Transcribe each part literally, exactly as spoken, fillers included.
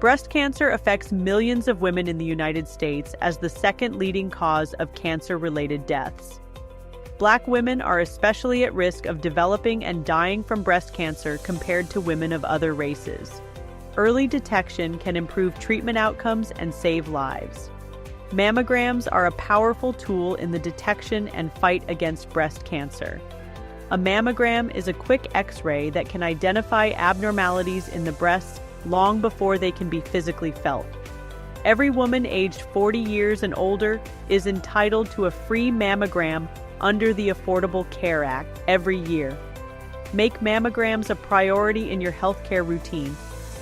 Breast cancer affects millions of women in the United States as the second leading cause of cancer related deaths. Black women are especially at risk of developing and dying from breast cancer compared to women of other races. Early detection can improve treatment outcomes and save lives. Mammograms are a powerful tool in the detection and fight against breast cancer. A mammogram is a quick x ray that can identify abnormalities in the breast long before they can be physically felt. Every woman aged forty years and older is entitled to a free mammogram under the Affordable Care Act every year. Make mammograms a priority in your healthcare routine.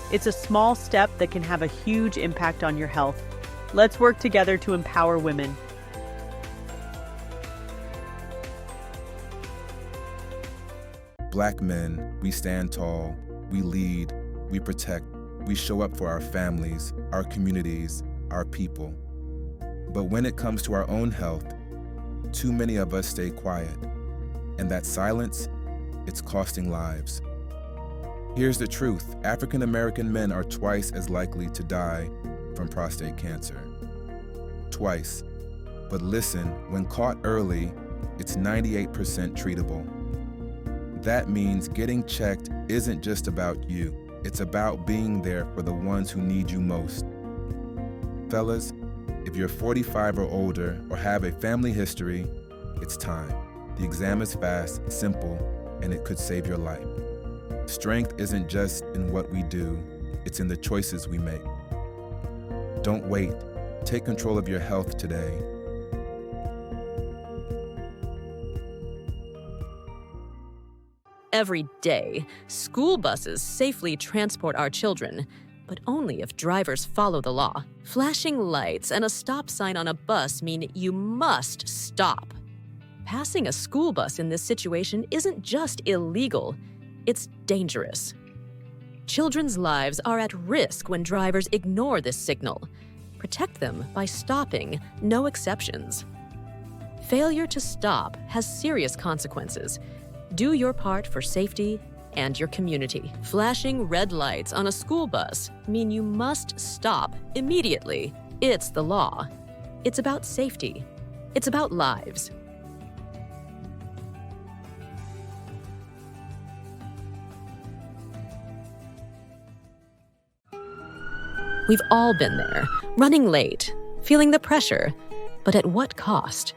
It's a small step that can have a huge impact on your health. Let's work together to empower women. Black men, we stand tall, we lead, we protect, we show up for our families, our communities, our people. But when it comes to our own health, too many of us stay quiet. And that silence, it's costing lives. Here's the truth: African American men are twice as likely to die from prostate cancer. Twice. But listen, when caught early, it's ninety-eight percent treatable. That means getting checked isn't just about you, it's about being there for the ones who need you most. Fellas, if you're forty-five or older or have a family history, it's time. The exam is fast, simple, and it could save your life. Strength isn't just in what we do, it's in the choices we make. Don't wait. Take control of your health today. Every day, school buses safely transport our children, but only if drivers follow the law. Flashing lights and a stop sign on a bus mean you must stop. Passing a school bus in this situation isn't just illegal, it's dangerous. Children's lives are at risk when drivers ignore this signal. Protect them by stopping, no exceptions. Failure to stop has serious consequences. Do your part for safety and your community. Flashing red lights on a school bus mean you must stop immediately. It's the law. It's about safety. It's about lives. We've all been there, running late, feeling the pressure, but at what cost?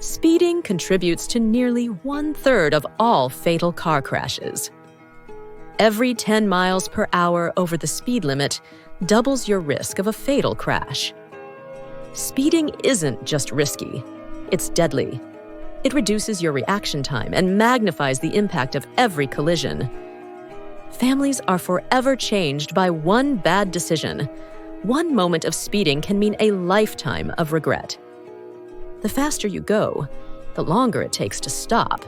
Speeding contributes to nearly one third of all fatal car crashes. Every ten miles per hour over the speed limit doubles your risk of a fatal crash. Speeding isn't just risky, it's deadly. It reduces your reaction time and magnifies the impact of every collision. Families are forever changed by one bad decision. One moment of speeding can mean a lifetime of regret. The faster you go, the longer it takes to stop.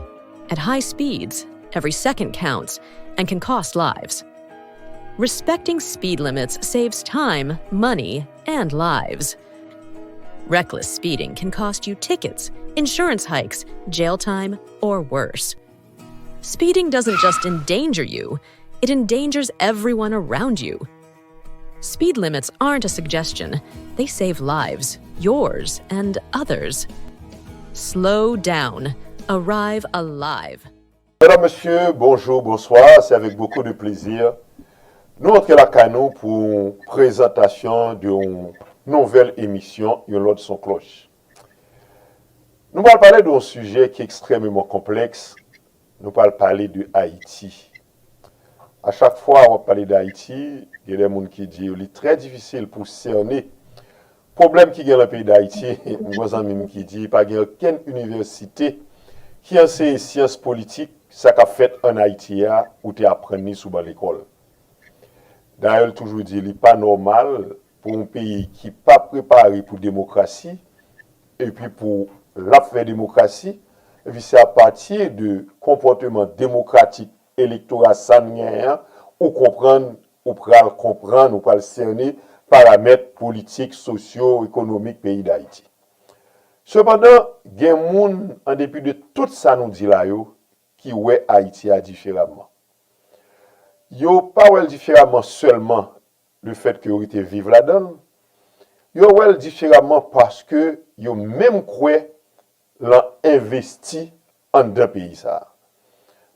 At high speeds, every second counts and can cost lives. Respecting speed limits saves time, money, and lives. Reckless speeding can cost you tickets, insurance hikes, jail time, or worse. Speeding doesn't just endanger you, it endangers everyone around you. Speed limits aren't a suggestion, they save lives, yours and others. Slow down, arrive alive. Medam, mesye, bonjou, bonswa. Se avèk bokou de plezi nou antre lakay nou pou prezantasyon de yon nouvèl emisyon, yon lòt son klòch. Nou pral pale de yon sijè ki ekstrèmeman konplèks. Nou pral pale de Ayiti. A chak fwa w ap pale de Ayiti, gen de moun ki di li trè difisil pou sène pwoblèm ki gen nan peyi Dayiti. M gon zanmi m ki di pa gen okenn inivèsite ki anseye syans politik, sa k ap fèt ann Ayiti a, ou te aprann li sou ban lekòl. Dayè, l toujou di li pa nòmal pou yon peyi ki pa prepare pou demokrasi, epi pou l ap fè demokrasi, epi se apati de konpòteman demokratik elektora sa n genyen an, ou konprann, ou pral konprann, ou pral sène paramèt politik, sosyo, ekonomik peyi Dayiti. Sepandan, gen moun, an depi de tout sa nou di la yo, ki wè Ayiti a diferaman. Yo pa wè l diferaman sèlman lefètke yo rete viv ladan l, yo wè l diferaman paske yo menm kwè lan envesti anndan peyi sa a.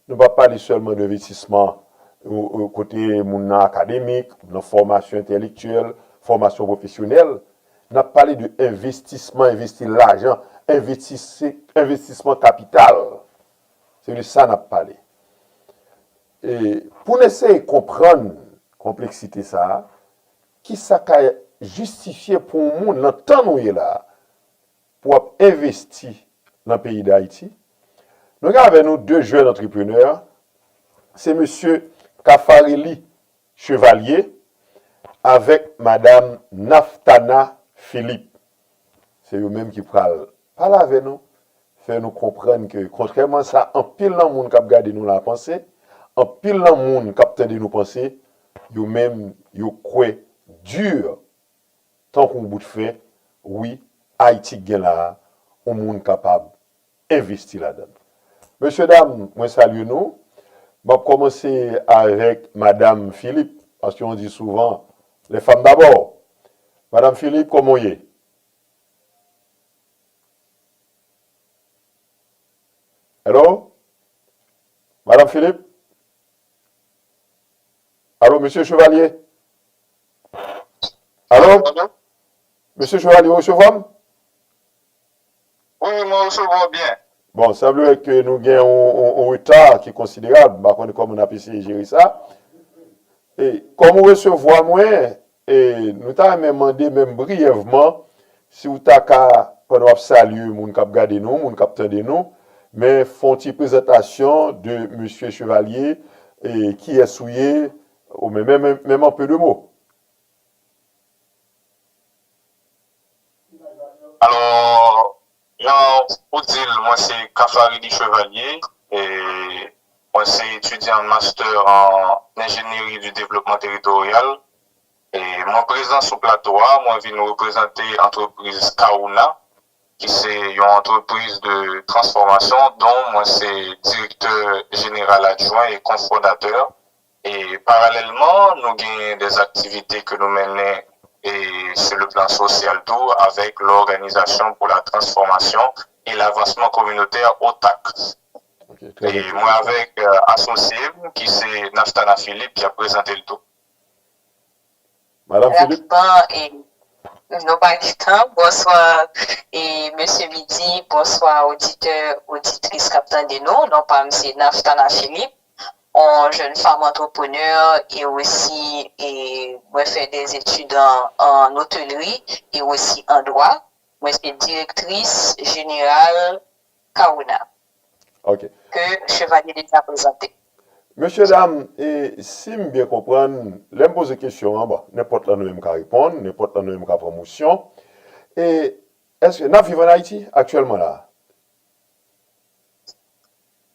Nou p ap pale sèlman de envestisman kote moun nan akademik, nan fòmasyon entèlektyèl, fòmasyon pwofesyonèl. N ap pale de envestisman, envesti lajan, envestisi, envestisman kapital. Se de sa n ap pale. E pou n eseye konprann konpleksite sa a, ki sa ka jistifye pou yon moun nan tan nou ye la a, pou w ap envesti nan peyi Dayiti. Nou gen avè nou de jèn antreprenè, se mesye Kafareli Chevalier avèk madam Naftana Philippe. Se yo menm ki pral pale avè nou, fè nou konprann ke, kontrèman sa anpil nan moun k ap gade nou la panse, anpil nan moun k ap tande nou panse, yo menm, yo kwè di tankou yon bout fè, wi, Ayiti k gen la a, yon moun kapab envesti ladan l. Mesye dam, mwen salye nou. M ap kòmanse avèk madam Philippe, paske on di souvan, les femmes d'abord. Madam Philippe, kòman w ye? Hello? Madam Philippe? Alo, mesye Chevalier? Alo? Mesye Chevalier, ou resevwa m? Wi, wi, mwen resevwa w byen. Bon, sanble ke nou gen yon, yon, yon reta ki konsiderab. M pa konnen kòman n ap eseye jere sa. E, kòm ou resevwa mwen, e, nou ta renmen mande menm briyèvman, si w ta ka, pandan w ap salye moun k ap gade nou, moun k ap tande nou, men fè yon ti prezantasyon de mesye Chevalier, e, kiyès ou ye, ou menm, menm, menm an pe de mo. Alò, jan ou di l, mwen se Kafaridi Chevalier, e mwen se etidyan master an enjeneri di devlopman teritoryal. E mwen prezan sou plato a, mwen vin reprezante antrepriz Kaouna, ki se yon antrepriz de transfòmasyon, don mwen se direktè jeneral adjwen e kofondatè. E paralèlman, nou gen de aktivite ke nou mennen e sur le plan social tou, avec l'Organisation pour la Transformation et l'Avancement Communautaire, OTAC. Ok, trè byen. E mwen avèk, euh, asosye m, ki se Naftana Philippe, ki ap prezante l tou. Madam Philippe? Rapidman, e, nou pa gen tan. Bonswa, e, mesye Midi, bonswa, oditè, oditris k ap tande nou. Non pa m se Naftana Philippe, yon jèn fanm antreprenè, e osi, e, mwen fè de etid an, an otelri, e osi an dwa. Mwen se direktris jeneral Kaouna. Ok. Ke Chevalier deja prezante. Mesye dam, e, si m byen konprann, lè m poze kesyon an, bon, nenpòt lan nou menm ka reponn, nenpòt lan nou menm ka pran motion. E, èske n ap viv ann Ayiti aktyèlman la?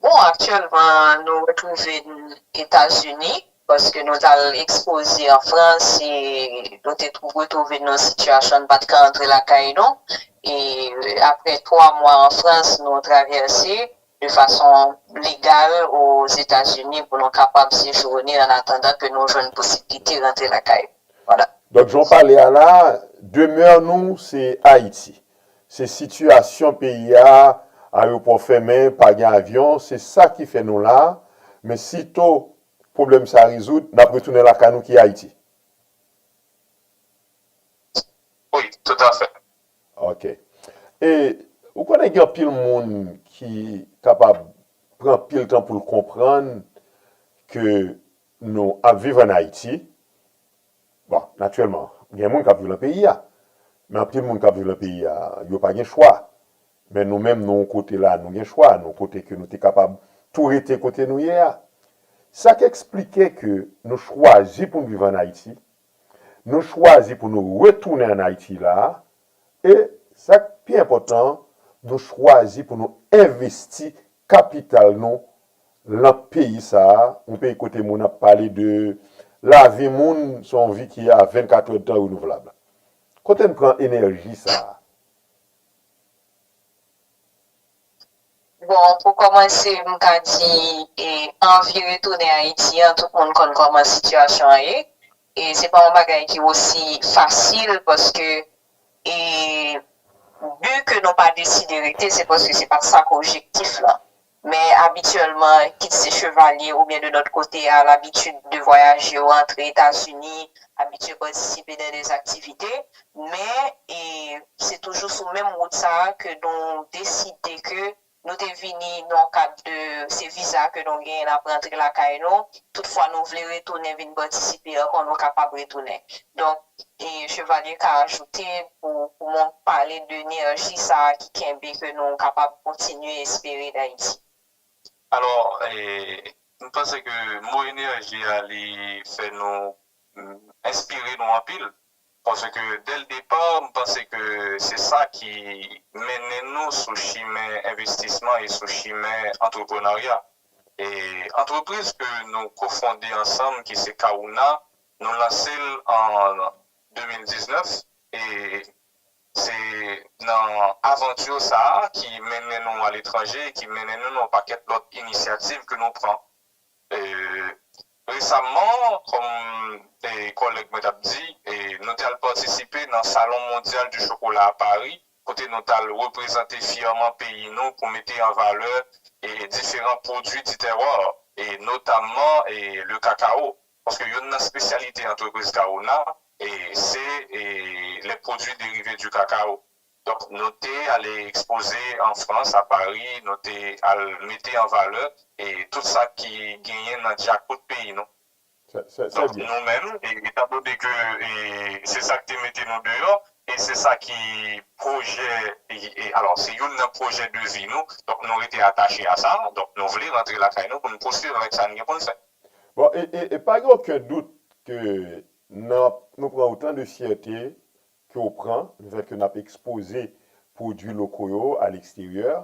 Bon, aktyèlman, nou retwouve n Etazini, paske nou t al ekspoze an Frans, e nou te twou-, retwouve n nan sitiyasyon n pa t ka antre lakay nou. E apre twa mwa an Frans, nou travèse de fason legal Ozetazini pou nou kapab sejounen an atandan ke nou jwenn posiblite rantre lakay nou. Vwala. Donk, jan w pale a la, demè nou se Ayiti. Se sitiyasyon peyi a, ayewopò fèmen, pa gen avyon, se sa ki fè nou la. Men sito pwoblèm sa rezoud, n ap retounen lakay nou ki Ayiti. Wi, toutafè. Ok. E ou konnen gen anpil moun ki kapab pran anpil tan pou l konprann ke nou ap viv ann Ayiti. Bon, natirèlman, gen moun k ap viv nan peyi a. Men anpil moun k ap viv nan peyi a, yo pa gen chwa. Men nou menm, nou yon kote la, nou gen chwa, nou kote ke nou te kapab tou rete kote nou ye a. Sa k eksplike ke nou chwazi pou n viv ann Ayiti, nou chwazi pou nou retounen ann Ayiti la, e sa k pi enpòtan, nou chwazi pou nou envesti kapital nou lan peyi sa a, yon peyi kote moun ap pale de lavi moun, se yon vi ki a vennkat èdtan renouvlab. Kote n pran enèji sa a? Bon, pou kòmanse, m ka di, e, anvi retounen Ayiti an, tout moun konn kòman sitiyasyon an ye. E se pa yon bagay ki osi fasil paske e bi ke nou pa deside rete, se paske se pa sa k objektif lan. Men abityèlman, kit se Chevalier oubyen de lòt kote a, labitid de vwayaje, rantre Etazini, abitye patisipe nan de aktivite, men e se toujou sou menm wout sa a ke nou deside ke nou te vini nan kad de se viza ke nou genyen n ap rantre lakay nou. Toutfwa nou vle retounen vin patisipe ankò, nou kapab retounen. Donk, e Chevalier ka ajoute pou, pou mwen pale de enèji sa a ki kenbe ke nou kapab kontinye espere Dayiti. Alò, e, m panse ke mo enèji a li fè nou enspire nou anpil. Paske dè l depa, m panse ke se sa ki mennen nou sou chimen envestisman e sou chimen antreprenarya. E antrepriz ke nou kofonde ansanm, ki se Kaouna, nou lanse l an de mil diznèf e se nan avanti sa a ki mennen nou aletranje, ki mennen nou nan yon pakèt lòt inisyativ ke nou pran. E, resamman, kòm e, kòlèg mwen t ap di, e, nou te al patisipe nan Salon Mondyal di Chokola a Pari, kote nou t al reprezante fyèman peyi nou pou mete an valè e, diferan pwodui di tèwa, e, notamman e, le kakao. Paske youn nan espesyalite antrepriz Kaouna, e, se e, les produits dérivés du cacao. Donk, nou te ale ekspoze an Frans, a Pari, nou te al mete an valè e tout sa ki genyen nan djakout peyi nou. Donk, nou menm, e, etan done ke e, se sa k te mete nou deyò, e se sa ki pwojè, e, e, alò, se youn nan pwojè de vi nou, donk nou rete atache a sa, donk nou vle rantre lakay nou pou n pwoswiv avèk sa n gen pou n fè. Bon, e, e, e pa gen okenn dout ke nan, nou pran otan de fyète ke w pran, lefèt ke n ap ekspoze pwodui loko yo a leksteryè,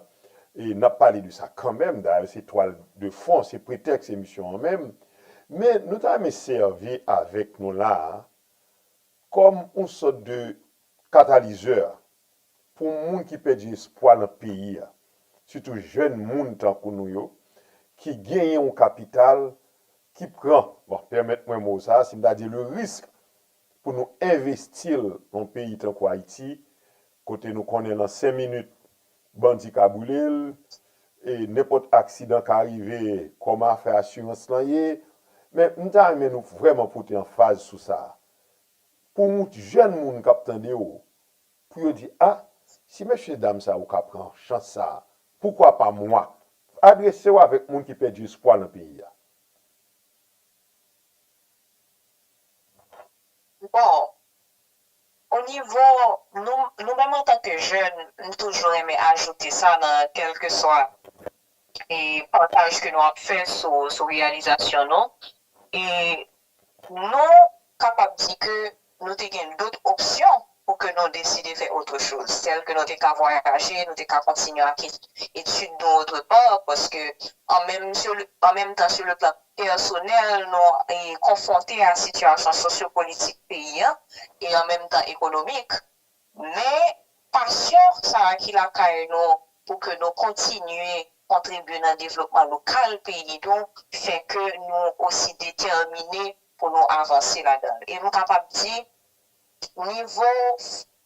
e n ap pale de sa kanmenm, dayè se twal de fon, se pretèks emisyon an menm, men nou ta renmen sèvi avèk nou la a kòm yon sòt de katalizè pou moun ki pèdi espwa nan peyi a, sitou jèn moun tankou nou yo, ki genyen yon kapital, ki pran, bon, pèmèt mwen mo sa, si m ta di le risk pou nou envesti l nan yon peyi tankou Ayiti, kote nou konnen nan senk minit, bandi ka boule l, e nenpòt aksidan ka rive, kòman afè asirans lan ye, men m ta renmen nou vrèman pote anfaz sou sa a. Pou yon jèn moun k ap tande w, pou yo di, a, si mesye dam sa yo ka pran chans sa a, poukwa pa mwa? Adrese w avèk moun ki pèdi espwa nan peyi a. Bon, o nivo nou, nou menm antanke jèn, m toujou renmen ajoute sa nan kèlkeswa e pataj ke nou ap fè sou, sou reyalizasyon nou. E nou kapab di ke nou te gen dot opsyon pou ke nou deside fè otre choz. Tèl ke nou te ka vwayaje, nou te ka kontinye ak etid nou otre pa, paske an menm, an menm tan, sou le plan pèsonèl, nou e, konfwonte a sitiyasyon sosyopolitik peyi a e an menm tan ekonomik. Men, pasyon sa a ki lakay nou pou ke nou kontinye kontribye nan devlopman lokal peyi nou fè ke nou osi detèmine pou nou avanse ladan l. E m kapab di, nivo,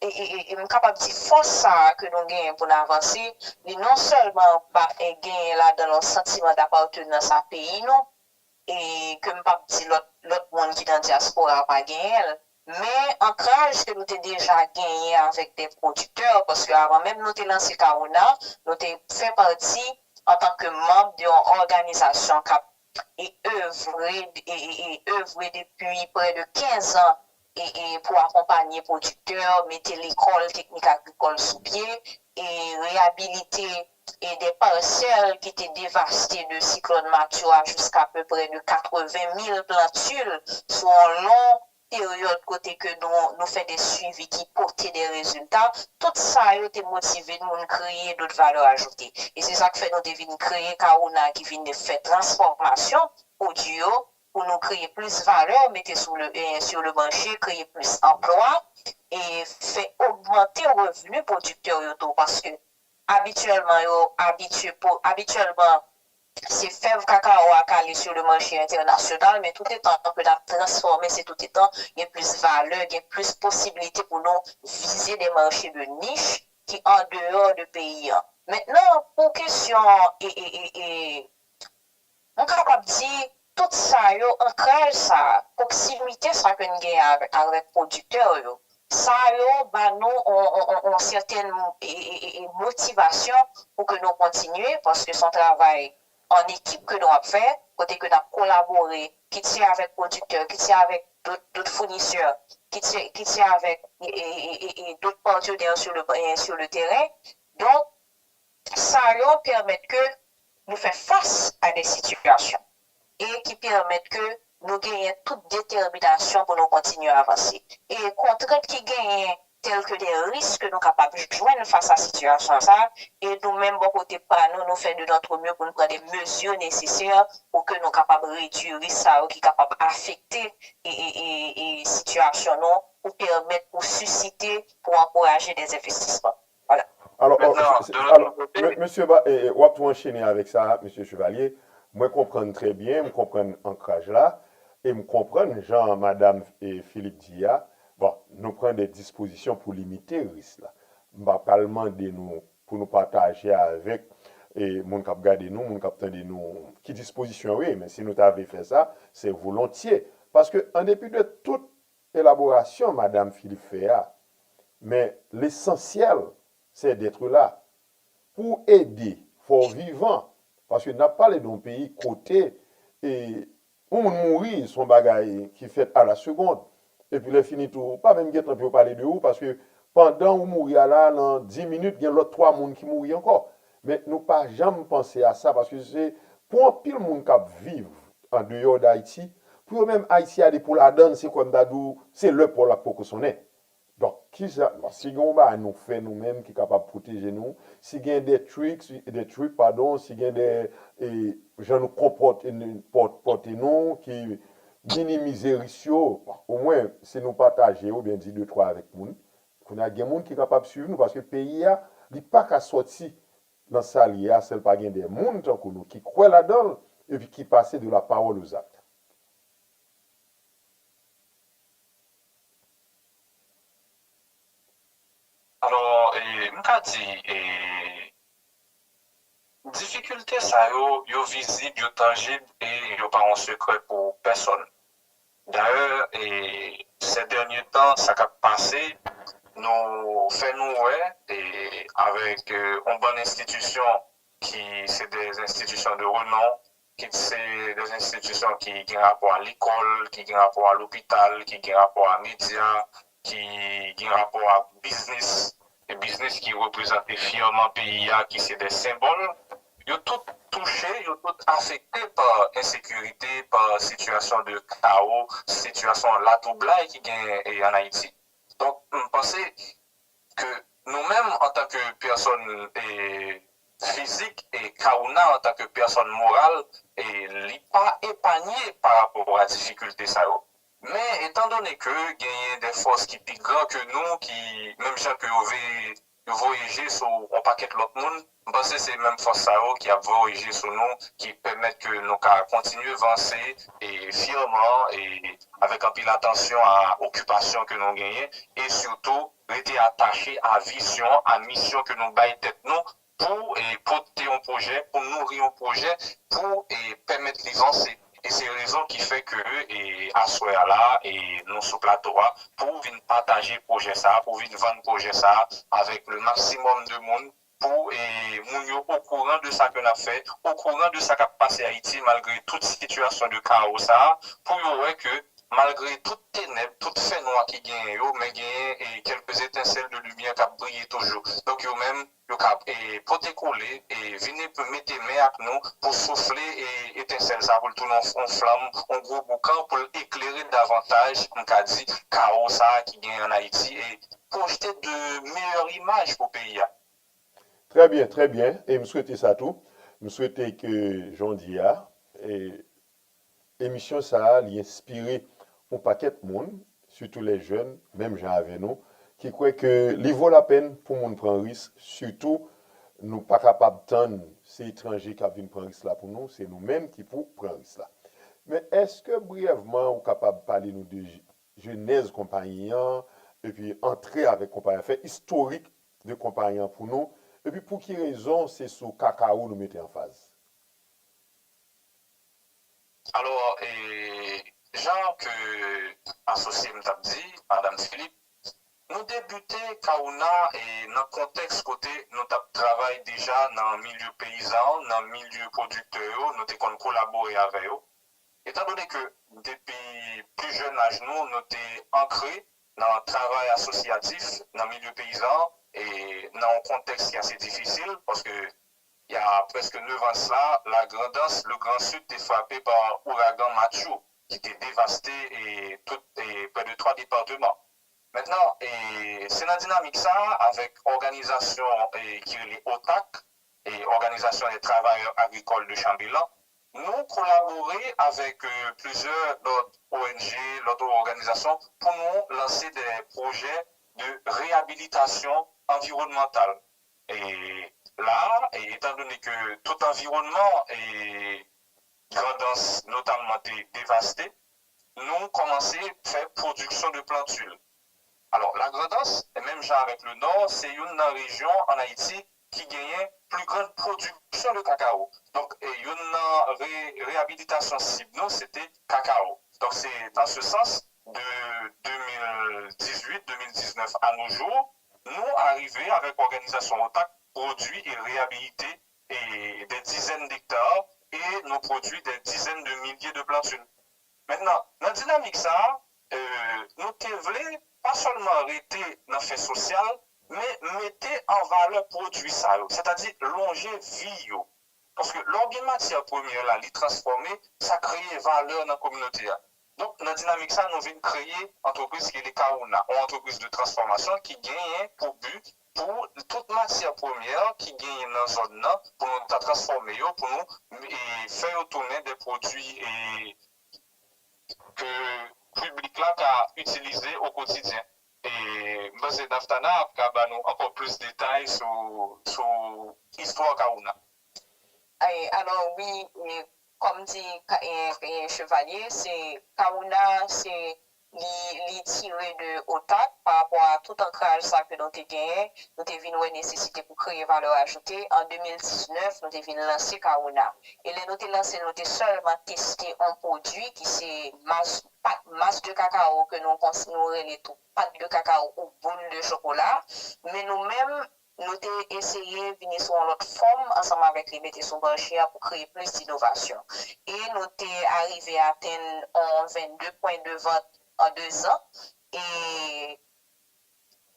e, e, e, e m kapab di fòs sa a ke nou genyen pou n avanse, li non sèlman ba, e, genyen ladan l yon santiman dapatnans a peyi nou, e ke m p ap di lòt, lòt moun ki nan dyaspora pa genyen l, men ankraj ke nou te deja genyen avèk de pwodiktè, paske avan menm nou te lanse Kaouna, nou te fè pati antanke manm de yon òganizasyon k ap e evre, e, e, e evre depi prè de kenz an e, e pou akonpanye pwodiktè, mete lekòl teknik agrikòl sou pye, e reyabilite e de pasèl ki te devaste de siklòn Matthew a jiska apeprè de katreven mil plantil sou yon long peryòd kote ke nou, nou fè de swivi ki pote de rezilta. Tout sa yo te motive nou, nou kreye dot valè ajoute. E se sa k fè nou te vin kreye Kaouna ki vin fè transfòmasyon pwodui yo pou nou kreye plis valè, mete sou le, e, sur le marché, kreye plis anplwa e fè ogmante revni pwodiktè yo tou. Paske abityèlman yo abitye pou, abityèlman se fèv kakao a k ale sou le mache entènasyonal, men toutetan ke n ap transfòme, se toutetan gen plis valè, gen plis posibilite pou nou vize de mache de nich ki andeyò de peyi an. Mentnan, pou kesyon e, e, e, e, mwen kapab di, tout sa yo, ankraj sa, pwoksimite sa ke n genyen avèk, avèk pwodiktè yo, sa yo ba nou on, on, on, on sètèn e, e, e, e motivasyon pou ke nou kontinye, paske se yon travay an ekip ke nou ap fè, kote ke n ap kolabore, kit se avèk pwodiktè, kit se avèk dòt, dòt founisè, kit se, kit se avèk e, e, e, e, e dòt patenè sur le, e, sur le terrain. Donk, sa yo pèmèt ke nou fè fas a de sitiyasyon e ki pèmèt ke nou genyen tout detèminasyon pou nou kontinye avanse. E kontrent ki genyen, tèl ke de risk ke nou kapab jwenn fas a sitiyasyon sa, e nou menm bò kote pa nou, nou fè de notre mieux pou nou pran de mezi nesesè pou ke nou kapab redui risk sa yo ki kapab afekte e, e, e, e sitiyasyon nou, pou pèmèt, pou sisite, pou ankouraje de envestisman. Vwala. Alò, alò, mesye, w ap tou anchene avèk sa, mesye Chevalier. Mwen konprann trè byen, m konprann ankraj la, e m konprann jan madanm Philippe di a. Bon, nou pran de dispozisyon pou limite risk la. M pa pral mande nou pou nou pataje avèk e, moun k ap gade nou, moun k ap tande nou, ki dispozisyon yo ye, men si nou ta vle fè sa, se volontye. Paske, an depi de tout elaborasyon madanm Philippe fè a, men lesansyèl, se d'être là. Pou ede, fò w vivan. Paske n ap pale de yon peyi kote e, yon moun mouri, se yon bagay ki fèt a la segond. Epi lè fini tou, ou pa menm gentan pou yo pale de ou, paske pandan ou mouri a la, nan dis minit, gen lòt twa moun ki mouri ankò. Men nou pa janm panse a sa, paske se pou anpil moun k ap viv andeyò d Ayiti, pou yo menm Ayiti a depi w ladan l, se kwè m ta di w, se lè pòl ap poko sonnen. Donk, kisa, bon, si gen yon bagay nou fè nou menm ki kapab pwoteje nou, si gen de trik, de trik, padon, si gen de e, jan nou konpòte, pòte nou, ki minimize risk yo, omwen, si nou pataje oubyen di de twa avèk moun, kounye a gen moun ki kapab swiv nou, paske peyi a, li pa ka sòti nan sa l ye a, si l pa gen de moun tankou nou, ki kwè ladan l, epi ki pase de la parole aux actes. Alò, e, m ka di, e, difikilte sa yo, yo vizib, yo tanjib e yo pa yon sekrè pou pèsòn. Dayè, e, se dènye tan, sa k ap pase, nou fè nou wè e, avèk e, yon bann enstitisyon ki se de enstitisyon de renon, kit se de enstitisyon ki gen rapò a lekòl, ki gen rapò a lopital, ki gen rapò a medya, ki gen rapò a biznis, e biznis ki reprezante fyèman peyi a, ki se de senbòl, yo tout touche, yo tout afekte pa ensekirite, pa sitiyasyon de kawo, sitiyasyon latwoublay ki gen e, ann Ayiti. Donk, m panse ke nou menm, antanke pèsòn e, fizik, e Kaouna, antanke pèsòn moral, e li pa epanye pa rapò a difikilte sa yo. Men, etandone ke genyen de fòs ki pi gran ke nou, ki, menm jan ke yo veye, yo voye je sou yon pakèt lòt moun, m panse se menm fòs sa yo ki ap voye je sou nou, ki pèmèt ke nou ka kontinye vanse e fyèman e avèk anpil atansyon a okipasyon ke nou genyen e sitou rete atache a vizyon, a misyon ke nou bay tèt nou pou e, pote yon pwojè, pou nouri yon pwojè, pou e, pèmèt li vanse. E se rezon ki fè ke e, aswè a la, e, nou sou plato a pou vin pataje pwojè sa a, pou vin vann pwojè sa a avèk le maksimòm de moun, pou e, moun yo okouran de sa ke n ap fè, okouran de sa k ap pase Ayiti malgre tout sitiyasyon de kawo sa a, pou yo wè ke malgre tout tenèb, tout fènwa ki genyen yo, men genyen e, kèlke etensèl de limyè k ap briye toujou. Donk yo menm, yo ka e, pote kole e vin epi mete men ak nou pou soufle e, etensèl sa pou l tounen yon, yon flanm, yon gwo boukan pou l eklere davantaj, m ka di, kawo sa a ki genyen ann Ayiti e pwojte de meyè imaj pou peyi a. Trè byen, trè byen. E m swete sa tou. M swete ke jan w di a, e, emisyon sa a, li enspire yon pakèt moun, sitou lè jèn, menm jan avè nou, ki kwè ke li vo lapèn pou moun pran risk, sitou nou pa kapab tann se etranje k ap vin pran risk la pou nou, se nou menm ki pou pran risk la. Men èske briyèvman ou kapab pale nou de jenèz konpayi an, epi antre avèk konpayi an, fè istorik de konpayi an pou nou, epi pou ki rezon se sou kakawo nou mete anfaz? Alò, e, jan ke asosye m t ap di, Madanm Philippe, nou debite Kaouna e nan kontèks kote nou t ap travay deja nan milye peyizan, nan milye pwodiktè yo, nou te konn kolabore avè yo. Etandone ke depi pli jèn laj nou, nou te ankre nan travay asosyatif, nan milye peyizan, e nan yon kontèks ki ase difisil, paske il y a presque neuf ans de cela, la Grand'Anse, le Grand Sud, était frappé par ouragan Matthew, ki te devaste e tout e près de trois départements. Mentnan, e, se nan dinamik sa a, avèk òganizasyon e, ki rele OTAC, e Organisation des Travailleurs Agricoles de Chambélan, nou kolabore avèk e, plizyè lòt O N G, lòt òganizasyon, pou nou lanse de pwojè de reyabilitasyon anviwònmantal. E la, e, etandone ke tout anviwònman e, Grandans notamman te devaste, nou kòmanse fè pwodiksyon de plantil. Alò, Lagrandans, menm jan avèk Lenò, se youn nan rejyon ann Ayiti ki genyen pli grann pwodiksyon de kakawo. Donk, e, youn nan re, reyabilitasyon sib nou, se te kakawo. Donk, se dans ce sens, de de mil dizuit, de mil diznèf à nos jours, nou arive avèk òganizasyon OTAC pwodui e reyabilite e des dizaines d'hectares e nou pwodui des dizaines de milliers de plantules. Mentnan, nan dinamik sa a, e, nou te vle pa sèlman rete nan fè sosyal, men mete an valè pwodui sa yo, sètadi lonje vi yo. Paske lè w gen matyè premyè la, li transfòme, sa kreye valè nan kominote a. Donk, nan dinamik sa, nou vin kreye antrepriz ki rele Kaouna, yon antrepriz de transfòmasyon ki genyen pou bi pou tout matyè premyè ki genyen nan zòn nan, pou nou ta transfòme yo, pou nou e, fè yo tounen de pwodui e, ke piblik la ka itilize o kotidyen. E m panse Naftana ap ka ba nou ankò plis detay sou, sou istwa Kaouna. Ay, alò, wi, e, kòm di ka- e, e, Chevalier, se Kaouna, se li, li tire de OTAC pa rapò a tout ankraj sa ke nou te genyen, nou te vin wè nesesite pou kreye valè ajoute. An de mil diznèf, nou te vin lanse Kaouna. E lè nou te lanse, nou te sèlman teste yon pwodui ki se mas, pat, mas de kakawo ke nou, kons- nou rele tou pat de kakawo ou boul de chokola. Men nou menm, nou te eseye vini sou yon lòt fòm ansanm avèk li mete sou mache a pou kreye plis inovasyon. E nou te arive atenn yon vennde pwen de vant an de zan. E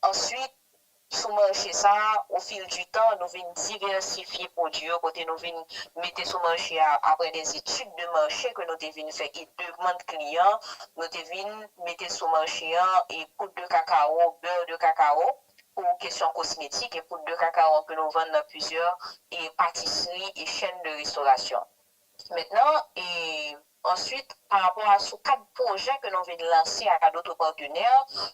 answit, sou mache sa a, au fil du temps, nou vin divèsifye pwodui yo, kote nou vin mete sou mache a, après des études de marché ke nou te vin fè e demann kliyan, nou te vin mete sou mache a e poud de kakawo, bè de kakawo, pou kesyon kosmetik e poud de kakawo ke nou vann nan plizyè e patisri e chèn de restorasyon. Mentnan, e answit, pa rapò a sou kad pwojè ke nou vin lanse a dotre patenè,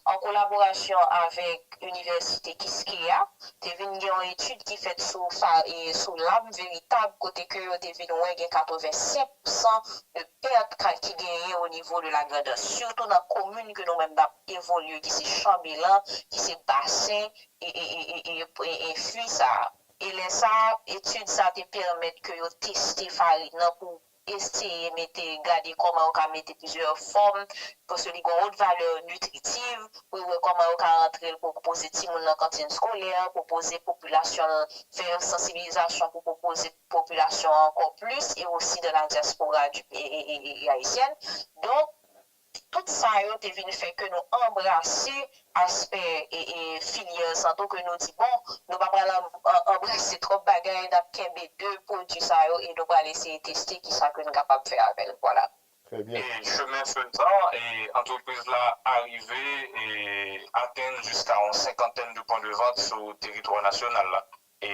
an kolaborasyon avèk Inivèsite Kiskeya, te vin gen yon etid ki fèt sou, fa- e sou lab veritab, kote ke yo te vin wè gen katrevensenk pousan de pèt ka- ki genyen o nivo de Lagrandans, sitou nan komin ke nou menm n ap evolye, ki se Chanbelan, ki se basen e, e, e, e, e, e, e fwi sa a. E lè sa a, etid sa a te pèmèt ke yo teste farin nan pou eseye mete, gade kòman yo ka mete plizyè fòm, paske li gen yon wot valè nitritiv, pou yo wè kòman yo ka rantre l pwopoze timoun nan kantin skolè, pwopoze popilasyon, fè sansibilizasyon pou pwopoze popilasyon ankò plis, e osi dans la diaspora du, e, e, e, e, e ayisyèn. Donk, tout sa yo te vin fè ke nou anbrase aspè e, e filyè santo ke nou di, bon, nou pa pral an- an- anbrase twòp bagay, n ap kenbe de pwodui sa yo e nou pral eseye teste kisa ke n kapab fè avè l. Vwala. Trè byen. E chemen fezan, e antrepriz la arive e atenn jiska yon senkantèn de pwen de vant sou teritwa nasyonal la. E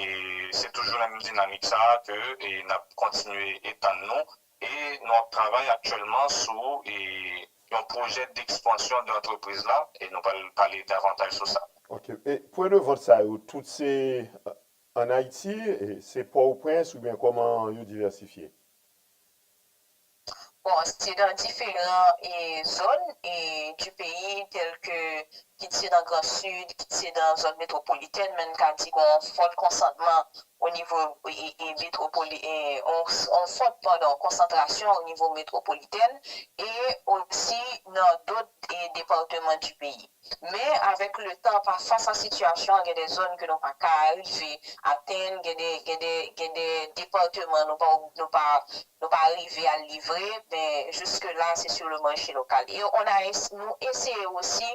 se toujou menm dinamik sa a ke e n ap kontinye etann nou e nou ap travay aktyèlman sou e yon pwojè dekspansyon de antrepriz la e nou pral pale davantaj sou sa. Ok. E pwen de vant sa yo, tout se An Ayiti, e, se Pòtoprens oubyen kòman yo divèsifye? Bon, se dans différents eh, zones eh, du pays, telles que kit se nan Gran Sid, kit se nan zòn metwopolitèn, men n ka di gen yon fòt konsantman o nivo eh, eh, metwopoli, eh, yon, yon fòt, padon, konsantrasyon o nivo metwopolitèn e osi nan dòt eh, depatman du pays. Men avèk le tan, pa fas a sitiyasyon an, gen de zòn ke nou pa ka rive atenn, gen de, gen de, gen de depatman nou pa, nou pa, nou pa rive al livre, men jiske la, se sur le marché local. E on a, nou eseye osi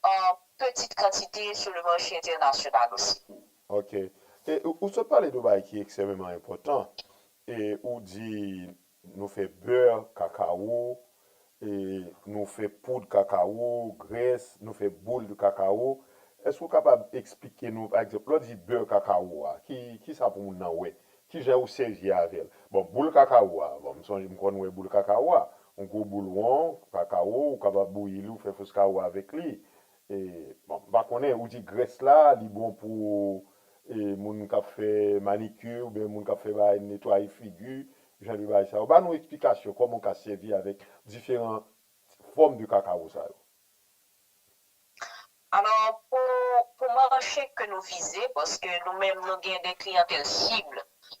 an petite quantité sur le marché international aussi. Ok. E ou, ou sot pale de bagay ki ekstrèmeman enpòtan. E ou di nou fè bè kakawo, e nou fè poud kakawo, grès, nou fè boule de kakawo. Èske ou kapab eksplike nou, pa egzanp, lè w di bè kakawo a, ki, ki sa pou moun nan wè? Ki jan ou sèvi avè l? Bon, boule kakawo a, bon, m sonje m konn wè boule kakawo a. Yon gwo boule won, kakawo, ou kapab bouyi li, ou fè fous kakawo avèk li. E, bon, m pa konnen, ou di grès la, li bon pou e, moun k ap fè manikir oubyen moun k ap fè bagay netwaye figi, jan de bagay sa yo. Ba nou eksplikasyon kòman w ka sèvi avèk diferan fòm de kakawo sa yo. Alò, pou, pou mache ke nou vize, paske nou menm nou gen de kliyantèl sib,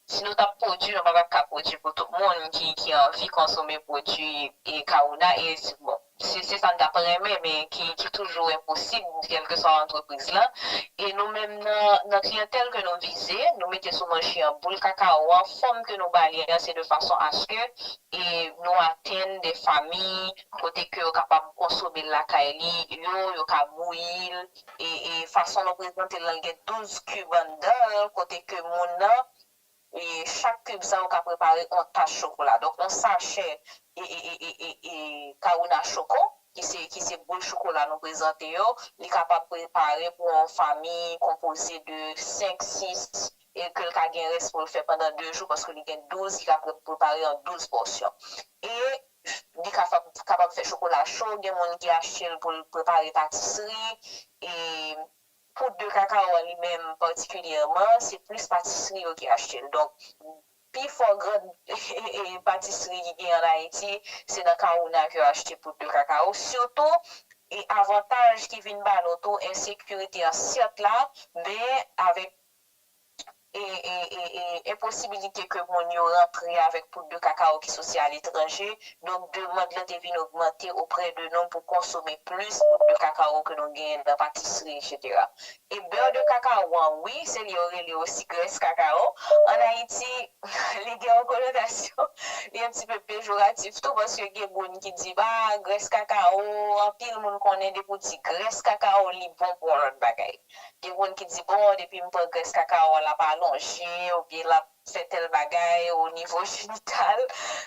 si nou t ap pwodui, nou pa t ap ka pwodui pou tout moun ki, ki anvi konsome pwodui e Kawona. E, bon, se, se sa n t ap renmen, men ki, ki toujou enposib, kèlkeswa antrepriz lan. E nou menm nan, nan kliyantèl ke nou vize, nou mete sou mache an boul kakawo an, fòm ke nou ba li an, se de fason aske e nou atenn de fanmi kote ke yo kapab konsome l lakay li, yo, yo ka bouyi l, e, e fason nou prezante l lan, gen douz kib anndan l, kote ke moun nan, e chak kib sa yo ka prepare yon tas chokola. Donk, yon sachè e, e, e, e, e, e Kawona Choco, ki se, ki se boul chokola nou prezante yo, li kapab prepare pou yon fanmi konpoze de senk, sis, e ke l ka gen rès pou l fè pandan de jou, paske li gen douz, li ka pre- prepare an douz pòsyon. E li ka fa- kapab fè chokola cho, gen moun ki achte l pou l prepare patisri, e poud de kakawo an li menm patikilyèman, se plis patisri yo ki achte l. Donk, pi fò gran patisri ki gen an Ayiti, se nan Kawona ke yo achte poud de kakawo. Sitou, e avantaj ki vin ba nou tou, ensekirite an sèt la, men avèk e, e, e, e enposibilite ke moun yo rantre avèk poud de kakawo ki soti aletranje, donk demann lan te vin ogmante oprè de nou pou konsome plis poud de kakawo ke nou genyen nan patisri, etsetera. E bè de kakawo an, wi, se li yo rele osi grès kakawo. An Ayiti, li gen yon konotasyon, li yon ti pe pejoratif tou, paske gen moun ki di, ba, grès kakawo, anpil moun konnen depi w di grès kakawo, li bon pou yon lòt bagay. Gen moun ki di, bon, depi m pran grès kakawo a, l ap alonje, oubyen l ap fè tèl bagay o nivo jenital.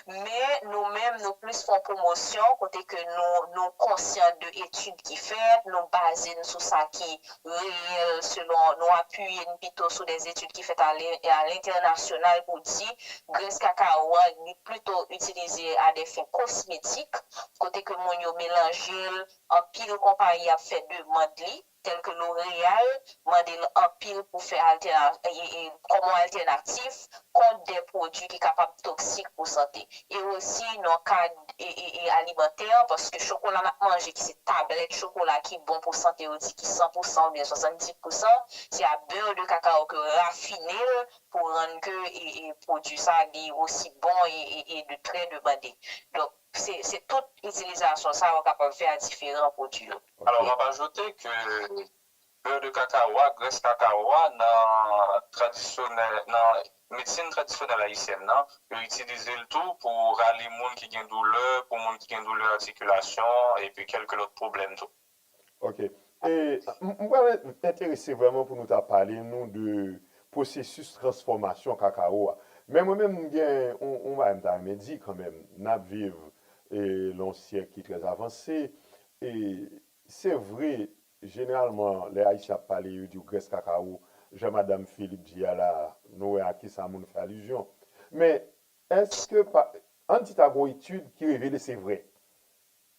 Men nou menm, nou plis fè yon pwomosyon kote ke nou, nou konsyan de etid ki fèt, nou baze n sou sa ki reyèl, selon, nou apiye n pito sou de etid ki fèt a le- a lentènasyonal pou di grès kakawo a, li plito itilize a de fen kosmetik, kote ke moun yo melanje l, anpil konpayi ap fè demann li, tèl ke L'Oréal, mande l anpil pou fè altèna- e, e, kòm yon altènatif kont de pwodui ki kapab toksik pou sante. E osi nan kad e, e, e alimantè, paske chokola n ap manje, ki se tablèt chokola ki bon pou sante, yo di ki san pou san oubyen swasanndis pou san, se a bè de kakawo ke yo rafine l pou rann ke e, e, pwodui sa li osi bon e, e, e de trè demande. Donk, se, se tout itilizasyon sa yo kapab fè a diferan pwodui yo. Alò, m ap ajoute ke bè de kakawo a, grès kakawo a, nan tradisyonèl, nan medsin tradisyonèl ayisyèn nan, yo itilize l tou pou rale moun ki gen doulè, pou moun ki gen doulè atikilasyon, epi kèlke lòt pwoblèm tou. Ok. E, m, m pral enterese vrèman pou nou ta pale nou de pwosesis transfòmasyon kakawo a. Men mwen menm, m gen yon, yon bagay m ta renmen di kanmenm. N ap viv e, nan yon syèk ki trè avanse. E se vre, jeneralman, lè Ayisyen ap pale, yo di w grès kakawo, jan Madam Philippe di a la, nou wè a kisa moun fè alizyon. Men, èske pa, ann di ta gen yon etid ki revele se vre.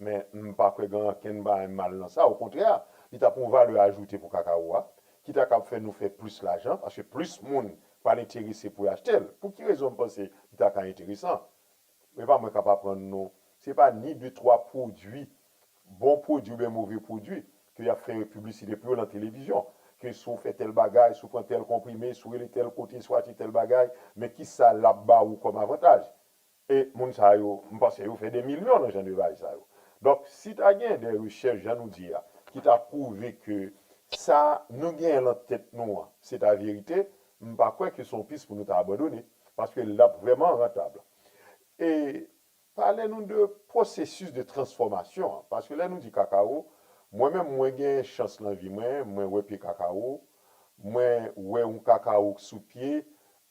Men, m pa kwè gen ankenn bagay mal nan sa. Okontrè, li t ap yon valè ajoute pou kakawo a, ki ta kab fè nou fè plis lajan, paske plis moun pral enterese pou y achte l. Pou ki rezon m panse li ta ka enteresan? Men pa mwen k ap aprann nou. Se pa ni de twa pwodui, bon pwodui oubyen move pwodui, ke y ap fè piblisite pou yo nan televizyon. Ke si w fè tèl bagay, si w pran tèl konprime, si w rele tèl kote, si w achte tèl bagay, men kisa l ap ba ou kòm avantaj? E moun sa yo, m panse yo fè de milyon nan jan de bagay sa yo. Donk, si ta gen de rechèch, jan nou di a, ki ta pwouve ke sa nou genyen nan tèt nou an, se ta verite, m pa kwè ke se yon pis pou nou ta abandone, paske l ap vrèman rantab. E pale nou de pwosesis de transfòmasyon an, paske lè nou di kakawo, mwen menm mwen gen chans nan vi mwen, mwen wè pye kakawo, mwen wè yon kakawo sou pye,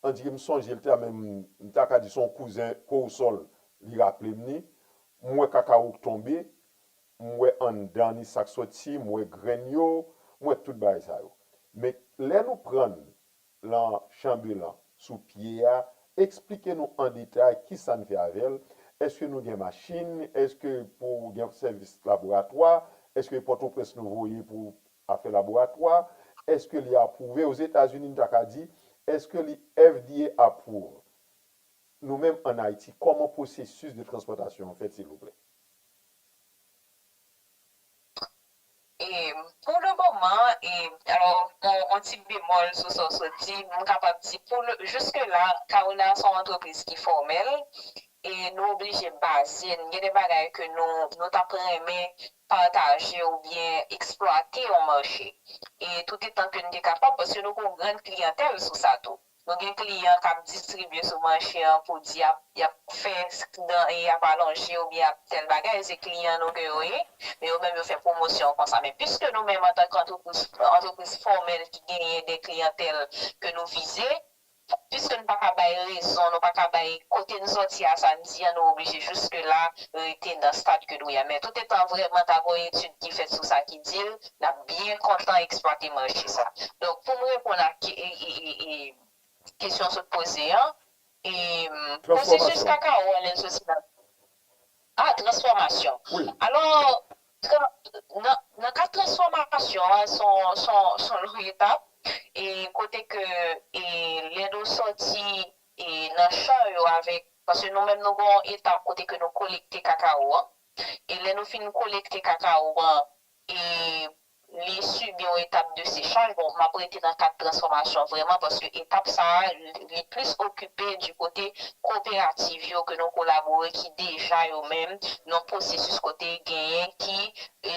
on dirè m sonje l ta menm, m ta ka di se yon kouzen Kowsòl, li raple m ni, m wè kakawo k tonbe, m wè anndan ni sa k soti, m wè grenn yo, m wè tout bagay sa yo. Men lè nou pran l lan chanbelan sou pye a, eksplike nou an detay kisa n fè avè l, èske nou gen machin, èske pou gen sèvis laboratwa, èske Pòtoprens nou voye pou afè laboratwa, èske li apwouve Ozetazini, n ta ka di, èske li F D A apwouve? Nou menm ann Ayiti, kòman pwosesis de transpòtasyon an fèt, silvouplè? E pou le moman, e alò, on, on ti bemòl sou sa w sot di, m kapab di, pou le, jiske la, Kawona se yon antrepriz ki fòmèl, e nou oblije baze n, gen de bagay ke nou, nou t ap renmen pataje oubyen eksplwate yon mache. E toutetan ke n te kapab, paske nou gen yon grann kliyantèl sou sa tou. Nou gen kliyan k ap distribye sou mache an pou di y ap, y ap fè dan e y ap alonje oubyen y ap tèl bagay, se kliyan nou ke yo ye, men yo menm yo fè pwomosyon konsa. Men piske nou menm antanke antrepriz, antrepriz fòmèl ki genyen de kliyantèl ke nou vize, piske nou pa ka bay rezon, nou pa ka bay kote n sòti a sa n di an, nou oblije jiske la rete nan stad ke nou ye a. Men toutetan vrèman ta gen yon etid ki fèt sou sa ki di l, n ap byen kontan eksplwate mache sa. Donk, pou m reponn a ke, e, e, e, e, kesyon w sot poze an, e, pwosesis kakawo an, lè l soti nan, a, transfòmasyon. Alò, nan, nan ka transfòmasyon an, se yon, se yon, se yon long etap, e kote ke, e, lè nou sòti, e, nan chan yo avèk, paske nou menm nou gen yon etap kote ke nou kolekte kakawo an, e lè nou fin kolekte kakawo an, e li sibi yon etap de sechaj. Bon, m ap rete nan kad transfòmasyon vrèman, paske etap sa a, li plis okipe di kote koperativ yo ke nou kolabore, ki deja yo menm nan pwosesis kote genyen ki e,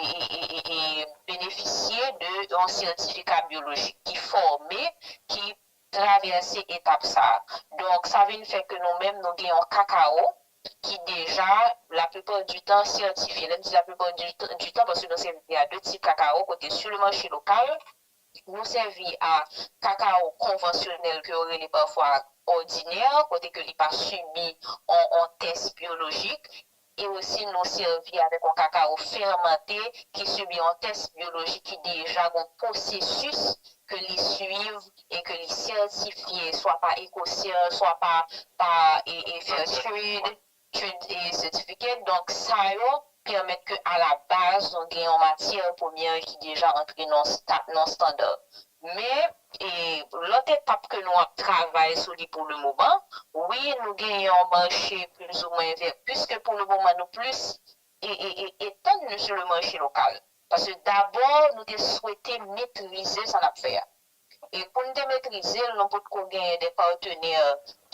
e, e, e, e, e benefisye de yon sètifika byolojik ki fòme, ki travèse etap sa a. Donk, sa vin fè ke nou menm, nou gen yon kakawo ki deja, laplipa di tan, sètifye. Lè m di laplipa di tan, paske nou sèvi a de tip kakawo, kote sou le mache lokal, nou sèvi a kakawo konvansyonèl ke yo rele pafwa òdinè, kote ke li pa sibi on, on tès byolojik, e osi nou sèvi avèk yon kakawo fèmante ki sibi yon tès byolojik ki deja gen yon pwosesis ke li swiv e ke li sètifye, swa pa EcoCert, swa pa, pa e, e Fair Trade, Trade e Certificate. Donk, sa yo pèmèt ke a la baz nou gen yon matyè premyè ki deja antre nan sta-, nan standa. Men, e, lòt etap ke nou ap travay sou li pou le moman, wi, nou gen yon mache plizoumwen vè, piske pou le moman nou plis e, e, e, etann nou sou le mache lokal. Paske dabò, nou te swete metrize sa n ap fè a. E pou n te metrize l, nou potko genyen de patenè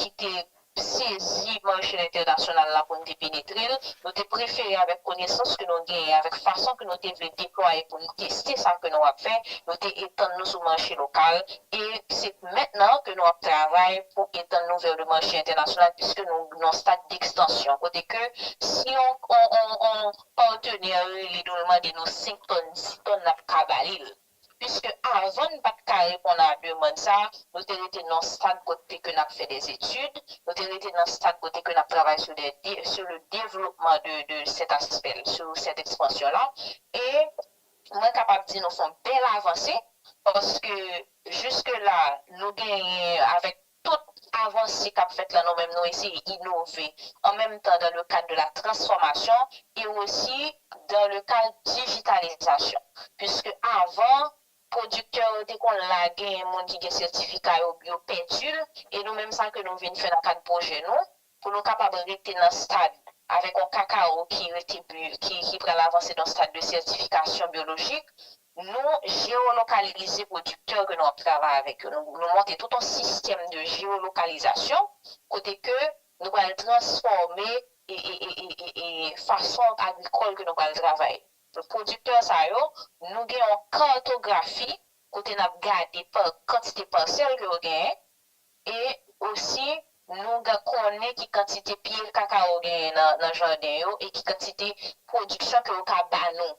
ki te sezi mache entènasyonal la pou n te penetre l. Nou te prefere avèk konesans ke nou genyen, avèk fason ke nou te vle deplwaye pou n teste sa ke nou ap fè, nou te etann nou sou mache lokal. E se mentnan ke nou ap travay pou etann nou vè le mache entènasyonal, piske nou nan stad dekstansyon, kote ke si on, on, on, on patenè rele nou, l mande nou senk tòn, dis tòn, n ap ka ba li l. Piske avan n pa t ka reponn a demann sa a, nou te rete nan stad kote ke n ap fè des études, nou te rete nan stad kote ke n ap travay sou de, de, sur le développement de, de cet aspect, sur cette expansion-là. E mwen kapab di nou fè yon bèl avanse, paske jiske la, nou genyen avèk tout avanse k ap fèt la, nou menm nou eseye inove, an menm tan dans le cadre de la transformation et aussi dans le cadre digitalisation. Puisque avan, pwodiktè yo te konn lage, moun ki gen sètifika yo, yo pèdi l, e nou menm sa ke nou vin fè nan kad pwojè nou, pou nou kapab rete nan stad avèk yon kakao ki rete bi-, ki, ki pral avanse nan stad de sètifikasyon byolojik, nou jewolokalize pwodiktè ke nou ap travay avèk yo. Nou, nou monte tout yon sistèm de jewolokalizasyon kote ke nou pral transfòme e, e, e, e, e, e fason agrikòl ke nou pral travay. Pwodiktè sa yo, nou gen yon katografi kote n ap gade pa kantite pasèl ke yo genyen, e osi nou ga konnen ki kantite pye kakao genyen nan, nan jaden yo e ki kantite pwodiksyon ke yo ka ba nou.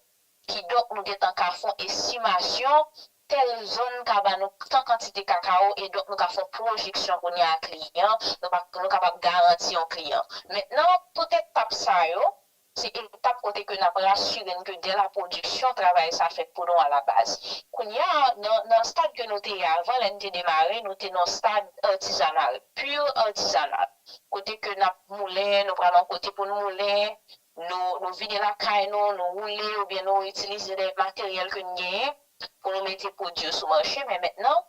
Kidonk, nou gentan ka fè yon estimasyon, tèl zòn ka ba nou tan kantite kakao, e donk nou ka fè yon pwojeksyon kounye a kliyan, nou pa, nou kapab garanti yon kliyan. Mentnan, tout etap sa yo, se etap kote ke n ap rasire n ke dè la pwodiksyon, travay sa fèt pou nou alabaz. Kounye a, nan, nan stad ke nou te ye avan, lè n te demare, nou te nan stad artizanal, pur artizanal. Kote ke n ap moulen, nou pral nan kote pou n moulen, nou, nou vide lakay nou, nou woule, oubyen nou itilize de materyèl ke n genyen pou nou mete pwodui yo sou mache. Men mentnan,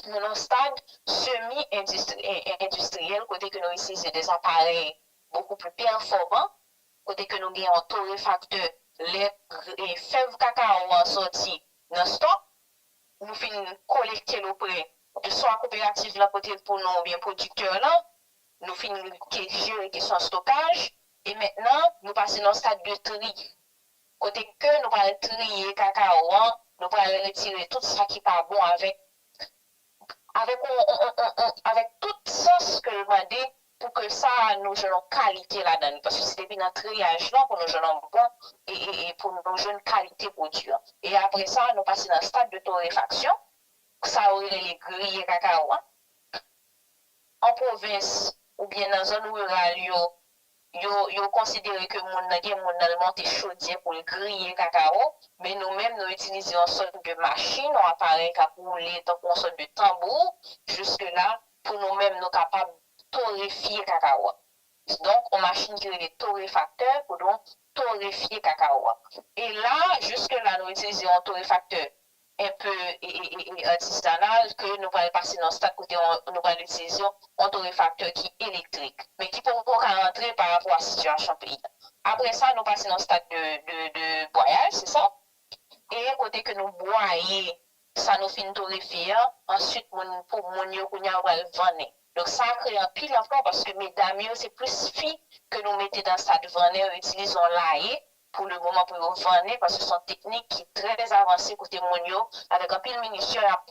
nou nan stad semi endistriyèl, kote ke nou itilize de aparèy bokou pli pèfòman, kote ke nou gen yon torefaktè, lè gr-, e fèv kakao an sòti nan stòk, nou fin kolekte l oprè de swa kooperativ la pote l pou nou oubyen pwodiktè lan, nou fin ke-, jere kesyon stokaj, e mentnan nou pase nan stad de tri. Kote ke nou pral triye kakao an, nou pral retire tout sa ki pa bon avèk, avèk on, on, on, on, on, avèk tout sans ke l mande pou ke sa nou jwenn yon kalite ladan l. Paske se depi nan triyaj lan pou nou jwenn yon bon, e, e, e pou nou jwenn kalite pwodui an. E apre sa, nou pase nan stad de torefaksyon, sa yo rele griye kakao an. An pwovens oubyen nan zòn riral yo, yo, yo konsidere ke moun nan, gen moun nan, l monte chodyè pou l griye kakao, men nou menm, nou itilize yon sòt de machin, yon aparèy k ap woule tankou yon sòt de tanbou, jiske la, pou nou menm, nou kapab torefye kakao a. Donk, yon machin ki rele torefaktè pou nou torefye kakao a. E la, jiske la, nou itilize yon torefaktè enpe e, e, e, e, artizanal ke nou pral pase nan stad kote on, nou pral itilize yon torefaktè ki elektrik, men ki poko ka rantre pa rapò a sitiyasyon peyi a. Apre sa, nou pase nan stad de, de, de bwayaj, se sa? E kote ke nou bwaye sa nou fin torefye an, answit moun, pou moun yo kounye a yo pral vannen. Donk, sa kreye anpil anplwa paske medam yo, se plis fi ke nou mete nan stad vannen, yo itilize yon laye pou le moman pou yo vannen, paske se yon teknik ki trè avanse kote moun yo, avèk anpil minisyon, ap,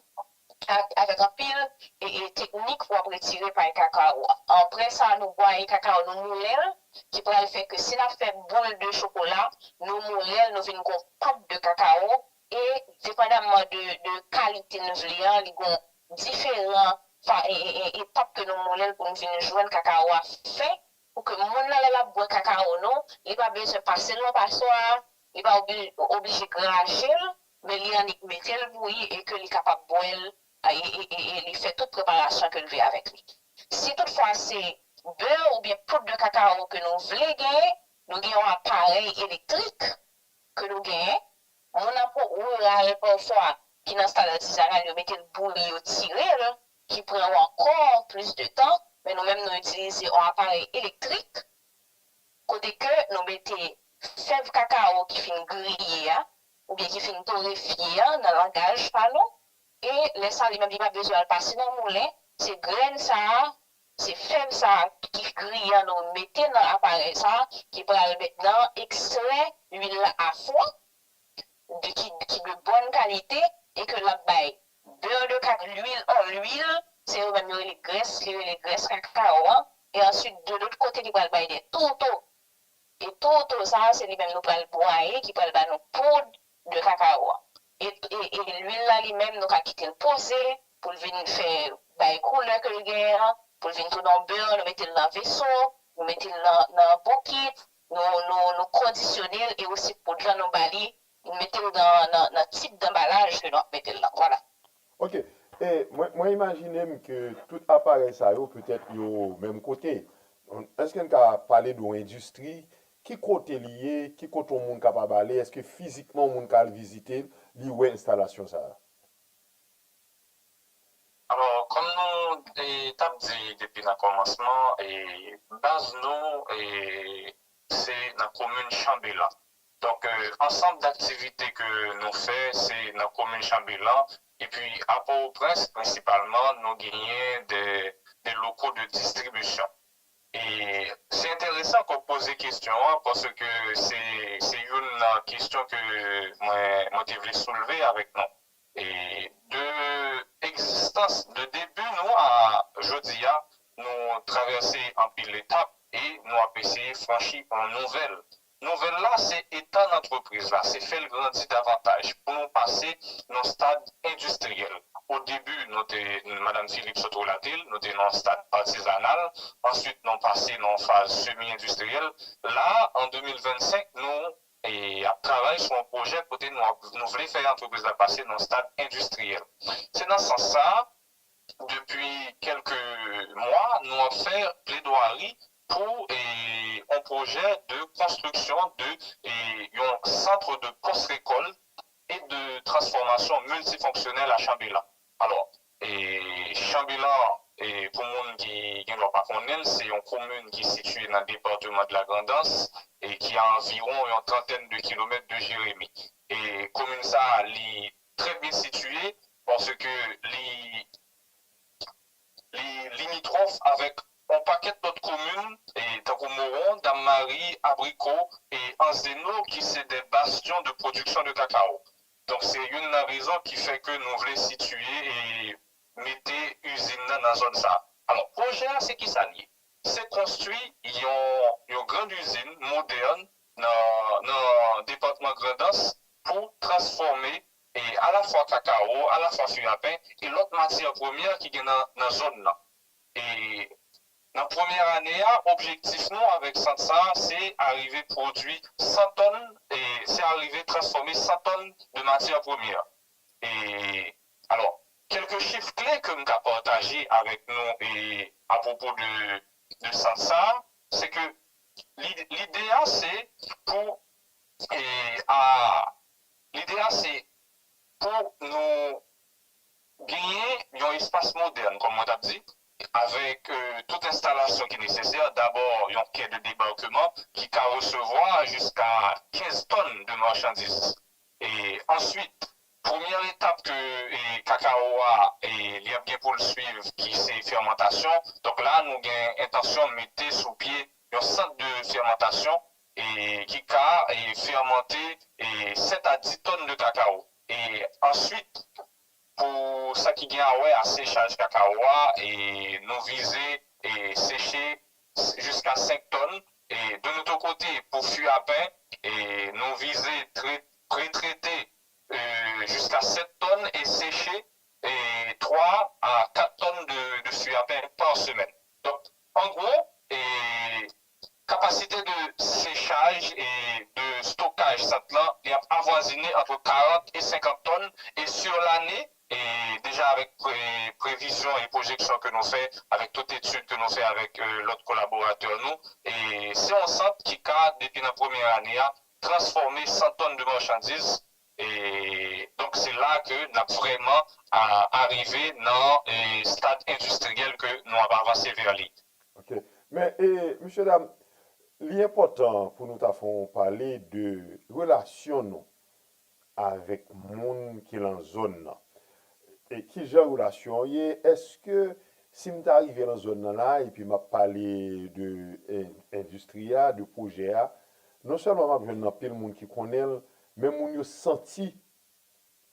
ak, avèk anpil e, e teknik pou ap retire pay kakao a. Apre sa, nou bwaye kakao, nou moulen l, ki pral fè ke si n ap fè boul de chokola, nou moulen l, nou vin gon pat de kakao, e depandamman de, de kalite n vle an, li gon diferan fa, e, e, e, etap ke nou moulen l pou n vin jwenn kakao a fen, pou ke moun nan lè l ap bwè kakao nou, li pa bezwen pase l nan paswa, li pa obli-, oblije graje l, men li annik mete l bouyi e ke li kapab bwè l, e, e, e, e li fè tout preparasyon ke l vle avèk li. Si toutfwa se bè oubyen poud de kakao ke nou vle genyen, nou gen yon aparèy elektrik ke nou genyen. Moun nan riral pafwa ki nan stad atizanal, yo mete l bouyi, yo tire l, ki pran yo ankò plis de tan, men nou menm nou itilize yon aparèy elektrik kote ke nou mete fèv kakao ki fin griye a, oubyen ki fin torefye a nan langaj pa nou, e lè sa li menm li pa bezwen al pase nan moulen, se grenn sa a, se fèv sa a ki griye an nou mete nan aparèy sa a ki pral mentnan ekstrè lwil la a fwon, de, ki, ki de bòn kalite, e ke l ap bay bè de kak, lwil, on lwil, se yo menm yo rele grès, li rele grès kakao an, e answit de lòt kote li pral bay de touto. E touto sa a, se li menm nou pral bwaye, ki pral ba nou poud de kakao an. E, e, e lwil la li menm, nou ka kite l poze pou l vin fè, bay koulè ke l genyen an, pou l vin tounen yon bè, nou mete l nan veso, nou mete l nan, nan bokit, nou, nou, nou kondisyone l e osi poud la nou ba li, nou mete l nan, nan, nan tip danbalaj ke nou ap mete l lan. Vwala. Ok. E mwen, mwen imajine m ke tout aparèy sa yo, petèt yo menm kote. Èske n ka pale de yon endistri? Ki kote li ye? Ki kote yon moun kapab ale? Èske fizikman yon moun ka al vizite l, li wè enstalasyon sa a? Kòm nou e, t ap di depi nan kòmansman, e, baz nou e, se nan komin Chanbelan. Donk, e, ansanm daktivite ke nou fè, se nan komin Chanbelan. Epi, a Pòtoprens, prensipalman, nou genyen de, de loko de distribisyon. E se enteresan ke w poze kesyon an, paske se, se youn nan kesyon ke mwen, mwen te vle soulve avèk nou. E de egzistans, de debi nou a jodi a, nou travèse anpil etap e nou ap eseye franchi yon nouvèl. Nouvèl la, se etann antrepriz la, se fè l grandi davantaj pou nou pase nan stad endistriyèl. O debi, nou te, Madanm Philippe sot relate l, nou te nan yon stad atizanal, answit nou pase nan yon faz semi endistriyèl. La, an de mil vennsenk, nou e, ap travay sou yon pwojè kote nou, ap, nou vle fè antrepriz la pase nan yon stad endistriyèl. Se nan sans sa, depi kèlke mwa, nou ap fè pledwari pou e, yon pwojè de konstriksyon de e, yon sant de pòs rekòlt e de transfòmasyon miltifonksyonèl a Chanbelan. Alò, e, Chanbelan, e, pou moun ki gen dwa pa konnen l, se yon komin ki sitiye nan depatman de la Grandans e ki a anviwon yon trantèn de kilomèt de Jeremi. E komin sa a, li trè byen sitiye paske li li limitwòf avèk yon pakèt lòt komin, e, tankou Mowon, Dam Mari, Abriko e Anzeno, ki se de bastyon de pwodiksyon de kakawo. Donk, se youn nan rezon ki fè ke nou vle sitiye e mete izin nan nan zòn sa a. Alò, pwojè a, se ki sa l ye? Se konstwi yon, yon grann izin modèn nan, nan depatman Grandans pou transfòme e alafwa kakawo, alafwa fiyapen e lòt matyè premyè ki gen nan, nan zòn nan. E nan premyè ane a, objektif nou avèk sant sa a, se arive pwodui san tòn, e se arive transfòme san tòn de matyè premyè. E, alò, kèlke chif kle ke m ka pataje avèk nou e apwopo de, de sant sa a, se ke li, lide a se pou, e, a, lide a se pou nou genyen yon espas modèn, kòm mwen t ap di, avèk e, tout enstalasyon ki nesesè. Dabò, yon kè de debakman ki ka resevwa jiska kenz tòn de machandiz. E answit, premyè etap ke e, kakawo a e, li ap gen pou l swiv, ki se fèmantasyon. Donk la, nou gen entansyon mete sou pye yon sant de fèmantasyon e, ki ka e, fèmante e, sèt a dis tòn de kakawo. E answit, pou sa ki gen a wè a sechaj kakawo a, e nou vize e seche jiska senk tòn. E de notre côté, pou fiyapen, e nou vize tre, pre-trete e, jiska sèt tòn e seche e twa a kat tòn de, de fiyapen pa semèn. Donk, an gwo, e kapasite de sechaj e de stokaj sant lan, li ap avwazine ant karant e senkant tòn. E sur lane, e deja avèk pre, previzyon e pwojeksyon ke nou fè, avèk tout etid ke nou fè avèk e, lòt kolaboratè nou, e se yon sant ki ka, depi nan premyè ane a, transfòme san tòn de machandiz. E donk, se la ke n ap vrèman a, arive nan e, stad endistriyèl ke nou ap avanse vè li. Ok. Men, e, mesye dam, li enpòtan pou nou ta fè yon pale de relasyon nou avèk moun ki lan zòn nan. E ki jan relasyon an ye? Èske si m ta rive lan zòn nan la, epi m ap pale de en, endistri a, de pwojè a, non sèlman m ap jwenn anpil moun ki konnen l, men moun yo santi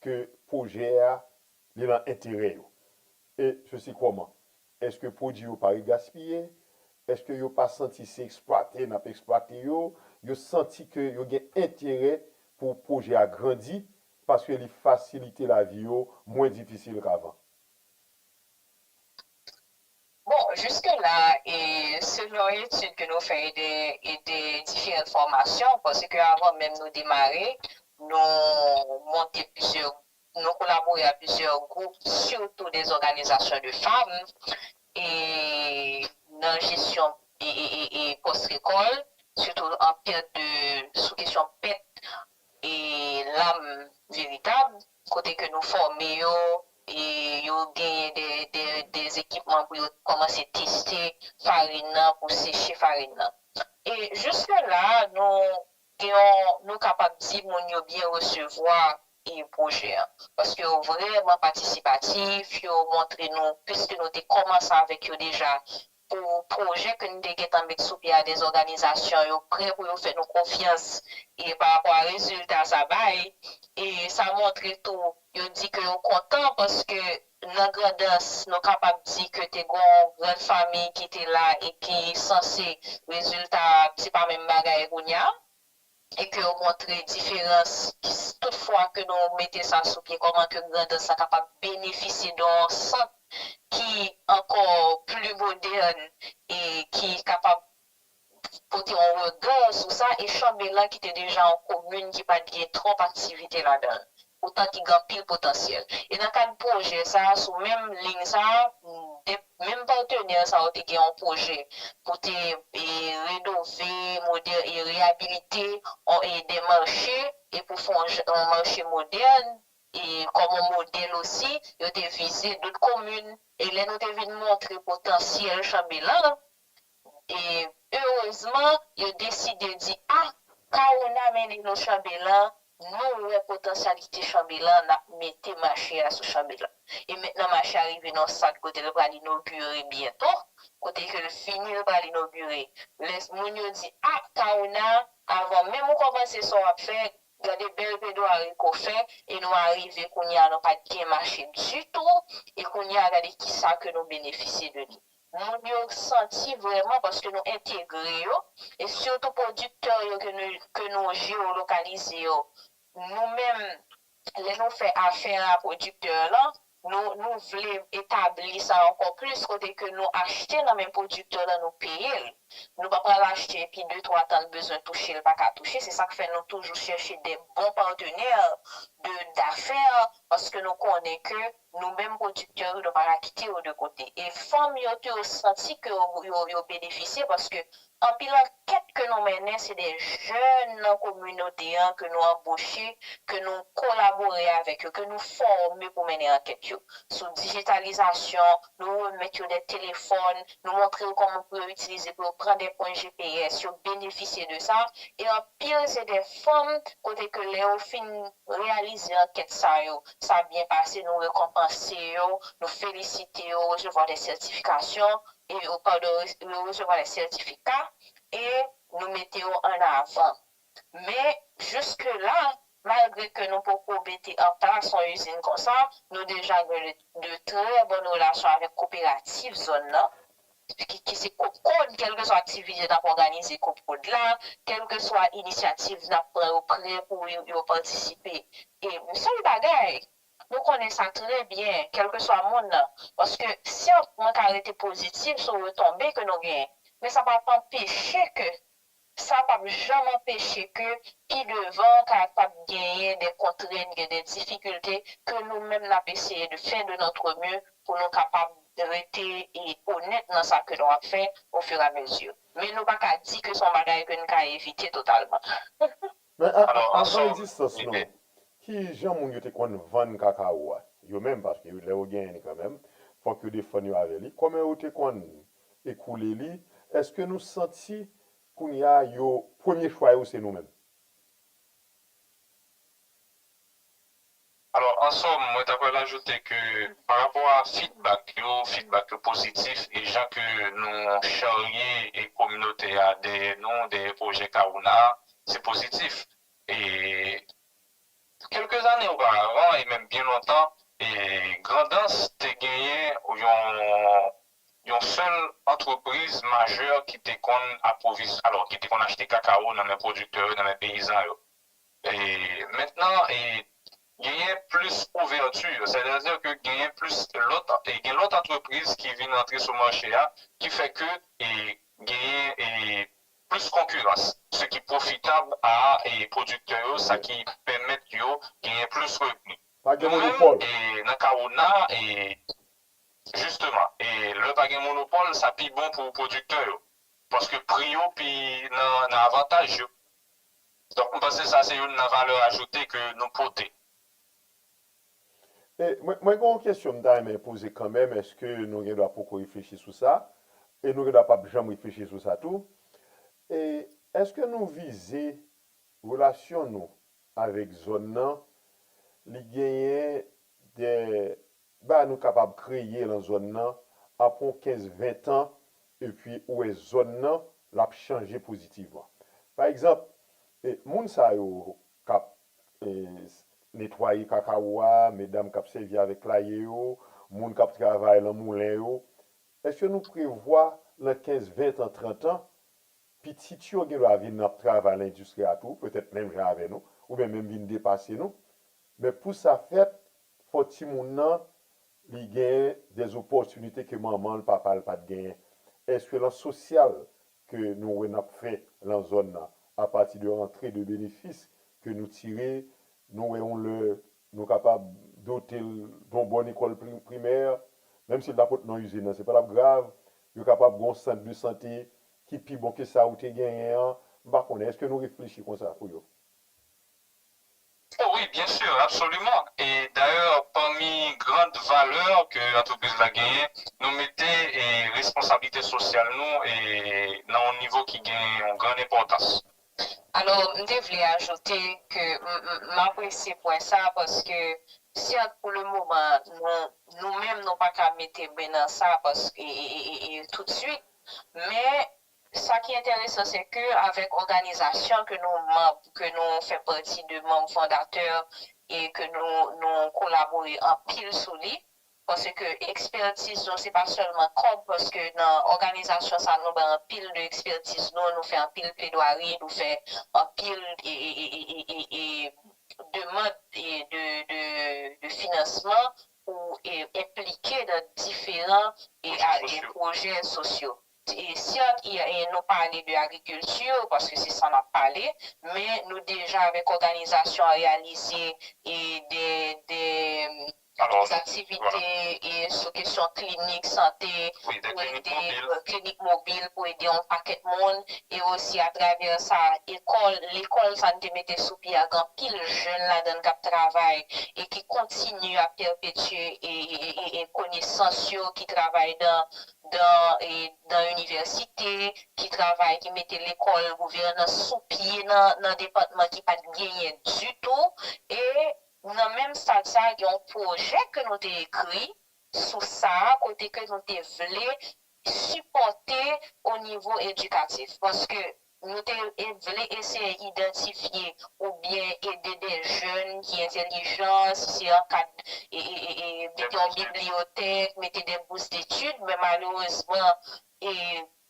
ke pwojè a, li lan enterè yo. E sesi kòman? Èske pwodui yo pa ret gaspiye? Èske yo pa santi se eksplwate n ap eksplwate yo? Yo santi ke yo gen enterè pou pwojè a grandi paske li fasilite lavi yo mwen difisil k avan? Bon, jiske la, e selon etid ke nou fè e de, e de diferan fòmasyon, paske avan menm nou demare, nou monte plizyè, nou kolabore a plizyè gwoup, sitou de zòganizasyon de fanm, e nan jesyon e, e, e, e pòs rekòl, sitou an pèt de, sou kesyon pèt e lam veritab, kote ke nou fòme yo, e yo yo genyen de, de, de ekipman pou yo kòmanse teste farin nan, pou seche farin nan. E jiske la, nou gen yon, nou kapab di moun yo byen resevwa e pwojè an. Paske yo vrèman patisipatif, yo montre nou, piske nou te kòmanse avèk yo deja, pou pwojè ke n te gentan met sou pye a, de òganizasyon yo prè pou yo fè nou konfyans e pa rapò a rezilta sa bay. E sa montre tou, yo di ke yo kontan paske nan Grandans, nou kapab di ke te gon grann fanmi ki te la e ki sanse rezilta a, se pa menm bagay kounye a. E ke yo montre diferans, tout fwa ke nou mete sa sou pye, kòman ke Grandans sa kapab benefisye de yon sant ki ankò pli modèn e ki kapab pote yon rega sou sa, e Chanbelan ki te deja yon komin ki pa t gen twòp aktivite ladan l, poutan ki gen anpil potansyèl. E nan kad pwojè sa a, sou menm liy sa a, de, menm patnè sa yo te gen yon pwojè pou te e, renove, modè, e reyabilite on, e de mache, e pou fè yon jan, yon mache modèn, e kòm yon modèl osi, yo te vize dòt komin. E lè nou te vin montre potansyèl Chanbelan, e erezman, yo deside di, a, Kawona mennen nou Chanbelan, nou wè potansyalite Chanbelan, n ap mete mache a sou Chanbelan. E mentnan mache a rive nan yon stad kote l pral inogire byento, kote ke l fini, l pral inogire. Lè moun yo di, a, Kawona, avan menm ou kòmanse sa w ap fè, gade bèl pledwari ke w fè, e nou arive kounye a, nou pa t gen mache ditou, e kounye a, gade kisa ke nou benefisye de li. Moun yo santi vrèman, paske nou entegre yo, e sitou pwodiktè yo ke nou, ke nou jewolokalize yo. Nou menm, lè nou fè afè a pwodiktè lan, nou, nou vle etabli sa ankò plis, kote ke nou achte nan men pwodiktè lan, nou peye l. Nou pa pral achte epi de, twa tan l bezwen touche, l pa ka touche. Se sa k fè nou toujou chèche de bon patnè de, dafè, paske nou konnen ke nou menm pwodiktè yo, nou pa ka kite yo de kote. E fanm yo tou, yo santi ke yo, yo, yo benefisye, paske anpil ankèt ke nou mennen, se de jèn nan kominote an ke nou anboche, ke nou kolabore avèk yo, ke nou fòme pou mennen ankèt yo. Sou dijitalizasyon, nou remèt yo de telefòn, nou montre yo kòman pou yo itilize, pou yo pran de pwen G P S, yo benefisye de sa. E anpil se de fanm, kote ke lè yo fin reyalize ankèt sa yo, sa byen pase, nou rekonpanse yo, nou felisite yo, resevwa de sètifikasyon, e yo, padon, yo resevwa de sètifika, e nou mete yo an avan. Men, jiske la, malgre ke nou poko mete an plas yon izin konsa, nou deja gen de trè bòn relasyon avèk koperativ zòn nan, ki, ki se Kopkod, kèlkeswa aktivite n ap òganize Kopkod la, kèlkeswa inisyativ n ap pran, yo prè pou yo, yo patisipe. E se yon bagay, nou konnen sa trè byen, kèlkeswa moun nan. Paske, sèt, mwen ka rete pozitif sou retonbe ke nou genyen, men sa p ap anpeche ke, sa p ap janm anpeche ke pi devan ka, p ap genyen de kontrent, gen de difikilte ke nou menm n ap eseye de fè de notre mieux pou nou kapab rete e onèt nan sa ke nou ap fè au fur et à mesure. Men nou pa ka di ke se yon bagay ke n ka evite totalman. Men a, a, avan egzistans nou, ki jan moun yo te konn vann kakawo a? Yo menm, paske lè yo genyen li kanmenm, fòk yo defann yo avè li. Kòman yo te konn ekoule li? Èske nou santi kounye a yo, premye chwa yo se nou menm? Alò, an sòm, mwen ta pral ajoute ke pa rapò a feedback yo, feedback yo pozitif, e jan ke nou charye e kominote a dèyè nou, dèyè pwojè Kawona a, se pozitif. E kèlke zane oparavan, e menm byen lontan, e Grandans te genyen yon, yon sèl antrepriz majè ki te konn apwoviz-, alò, ki te konn achte kakawo nan men pwodiktè yo, nan men peyizan yo. E mentnan, e genyen plis ouvèti, sètadi ke genyen plis lòt, e gen lòt antrepriz ki vin rantre sou mache a, ki fè ke e genyen e plis konkirans, ce qui profitable a e pwodiktè yo, sa ki pèmèt yo genyen plis revni. Pa gen monopòl. E nan Kawona, e jisteman, e lè pa gen monopòl, sa pi bon pou pwodiktè yo. Paske pri yo pi nan, nan avantaj yo. Donk, m panse sa se youn nan valè ajoute ke nou pote. E mwen, mwen gen yon kesyon m ta renmen poze kanmenm, èske nou gen dwa poko reflechi sou sa? E nou gen dwa p ap janm reflechi sou sa tou? E èske nou vize relasyon nou avèk zòn nan, li genyen de bagay nou kapab kreye lan zòn nan apre yon kenz, ven tan, epi ou wè zòn nan, l ap chanje pozitivman. Pa egzanp, e, moun sa yo k ap, e, netwaye kakawo a, medam k ap sèvi avèk laye yo, moun k ap travay lan moulen yo, èske nou prevwa lan kenz, ven tan, trant an, pitit yo gen dwa vin ap travay lan endistri a tou, petèt menm jan avè nou, oubyen menm vin depase nou? Men pou sa fèt, fò timoun nan, li gen de opòtinite ke manman l, papa l pa t genyen. Èske lan sosyal ke nou wè n ap fè lan zòn nan, apati de rantre de benefis ke nou tire, nou wè yon lè nou kapab dote l d on bòn lekòl pri-, primè, menm si l ta pot non izin nan, se pa t ap grav, yo kapab gen yon sant de sante ki pi bon ke sa ou te genyen an. M pa konnen, èske nou reflechi konsa pou yo? Oh, wi, byen si, absoliman. E dayè, pami gran valè ke antrepriz la genyen, nou mete e, responsablite sosyal nou e, nan yon nivo ki gen yon gran enpòtans. Alò, m te vle ajoute ke m, m, m apresye pwen sa paske sèt pou le moman, nou, nou menm nou pa ka mete men nan sa paske e, e, e, e, toutswit. Men, sa ki enteresan, se ke avèk òganizasyon ke nou manm, ke nou fè pati de manm fondatè e ke nou, nou kolabore anpil sou li, paske ekspètiz nou, se pa sèlman kòb, paske nan òganizasyon sa, nou bay anpil de ekspètiz nou, nou fè anpil pledwari, nou fè anpil e, e, e, e, e, e demann e de, de, de finansman pou e, enplike nan diferan e, a, e pwojè sosyo. E, sèt, e, e nou pale de agrikilti, paske se sa n ap pale, men nou deja avèk òganizasyon an reyalize e de, de aktivite e sou kesyon klinik sante pou ede e, klinik mobil pou ede yon pakèt moun e osi atravè sa ekòl, lekòl sa n te mete sou pye a, gen anpil jèn ladan l k ap travay e ki kontinye ap pèpetye e, e, e, e konesans yo, ki travay dan dan e, dan inivèsite, ki travay, ki mete lekòl gouvènans sou pye nan, nan depatman ki pa t genyen ditou. E nan menm stad sa, gen yon pwojè ke nou te ekri sou sa, kote ke nou te vle sipòte o nivo edikatif. Paske nou te vle eseye idantifye oubyen ede de jèn ki entèlijan, si se an kad e, e, e, e, mete yon bibliyotèk, mete de bous detid, men malerezman, e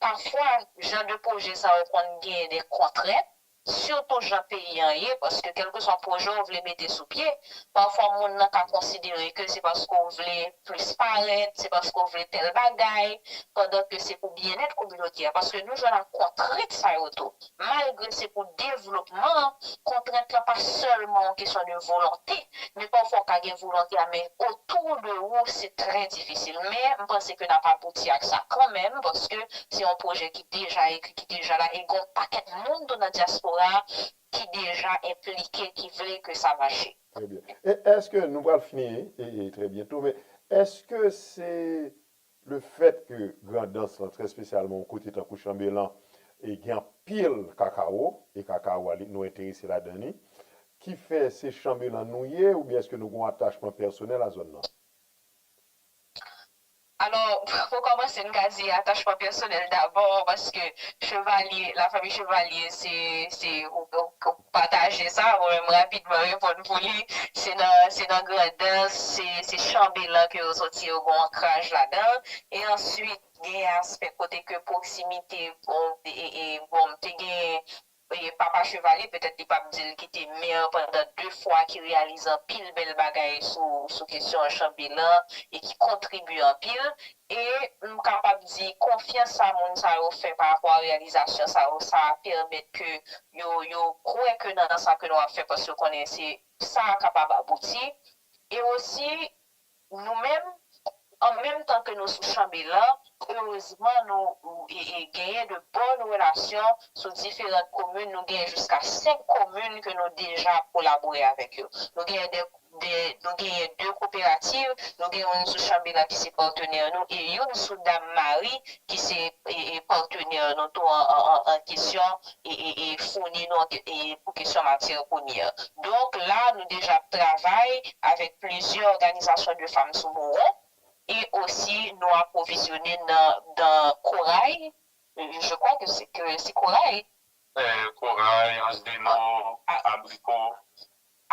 pafwa, jan de pwojè sa yo konn genyen de kontrent, sitou jan peyi an ye, paske kèlkeswa pwojè w vle mete sou pye, pafwa moun nan ka konsidere ke se paske w vle plis parèt, se paske w vle tèl bagay, pandan ke se pou byennèt kominote a, paske nou jwenn ak kontrent sa yo tou. Malgre se pou devlopman, kontrent lan pa sèlman yon kesyon de volonte, men pafwa w ka gen volonte a, men otou de ou, se trè difisil. Men m panse ke n ap abouti ak sa kanmenm, paske se yon pwojè ki deja ekri, ki deja la, e gen yon pakèt moun tou nan dyaspora a ki deja enplike, ki vle ke sa mache. Trè byen. E èske nou pral fini e, e, trè byento, men èske se le fèt ke Grandans lan, trè espesyalman yon kote tankou Chanbelan, e gen anpil kakawo, e kakawo a li, nou enterese ladan li, ki fè se Chanbelan nou ye, oubyen èske nou gen yon atachman pèsonèl a zòn nan? Alò, pou kòmanse, m ka di atachman pèsonèl dabò, paske Chevalye, lafanmi Chevalye, se, se, ou, ou, ou pataje sa, mwen menm rapidman reponn pou li, se nan, se nan Grandans, se, se Chanbelan ke yo soti, yo gen yon ankraj ladan, e answit, gen aspè kote ke pwoksimite, bon, e, e, e, bon, m te gen e, Papa Chevalye, petèt li p ap di l ki te mè pandan de fwa, ki reyalize anpil bèl bagay sou, sou kesyon Chanbelan e ki kontribye anpil. E m kapab di konfyans sa moun sa yo fè pa rapò a reyalizasyon sa yo, sa pèmèt ke yo, yo kwè ke nan sa ke nou ap fè, paske yo konnen se sa kapab abouti. E osi, nou menm, an menm tan ke nou sou Chanbelan, erezman, nou e, e, genyen de bòn relasyon sou diferan komin. Nou genyen jiska senk komin ke nou deja kolabore avèk yo. Nou genyen de, de, nou genyen de koperativ, nou gen youn sou Chanbelan ki se patnè nou, e youn sou Dam Mari ki se e, e, patnè nou tou an, an, an, an kesyon e, e, e founi nou an ke- e, pou kesyon matyè premyè. Donk la, nou deja ap travay avèk plizyè òganizasyon de fanm sou Boron e osi nou apwovizyone nan, nan koray, je crois que c'est que c'est koray, euh, koray, anj de nò, abriko.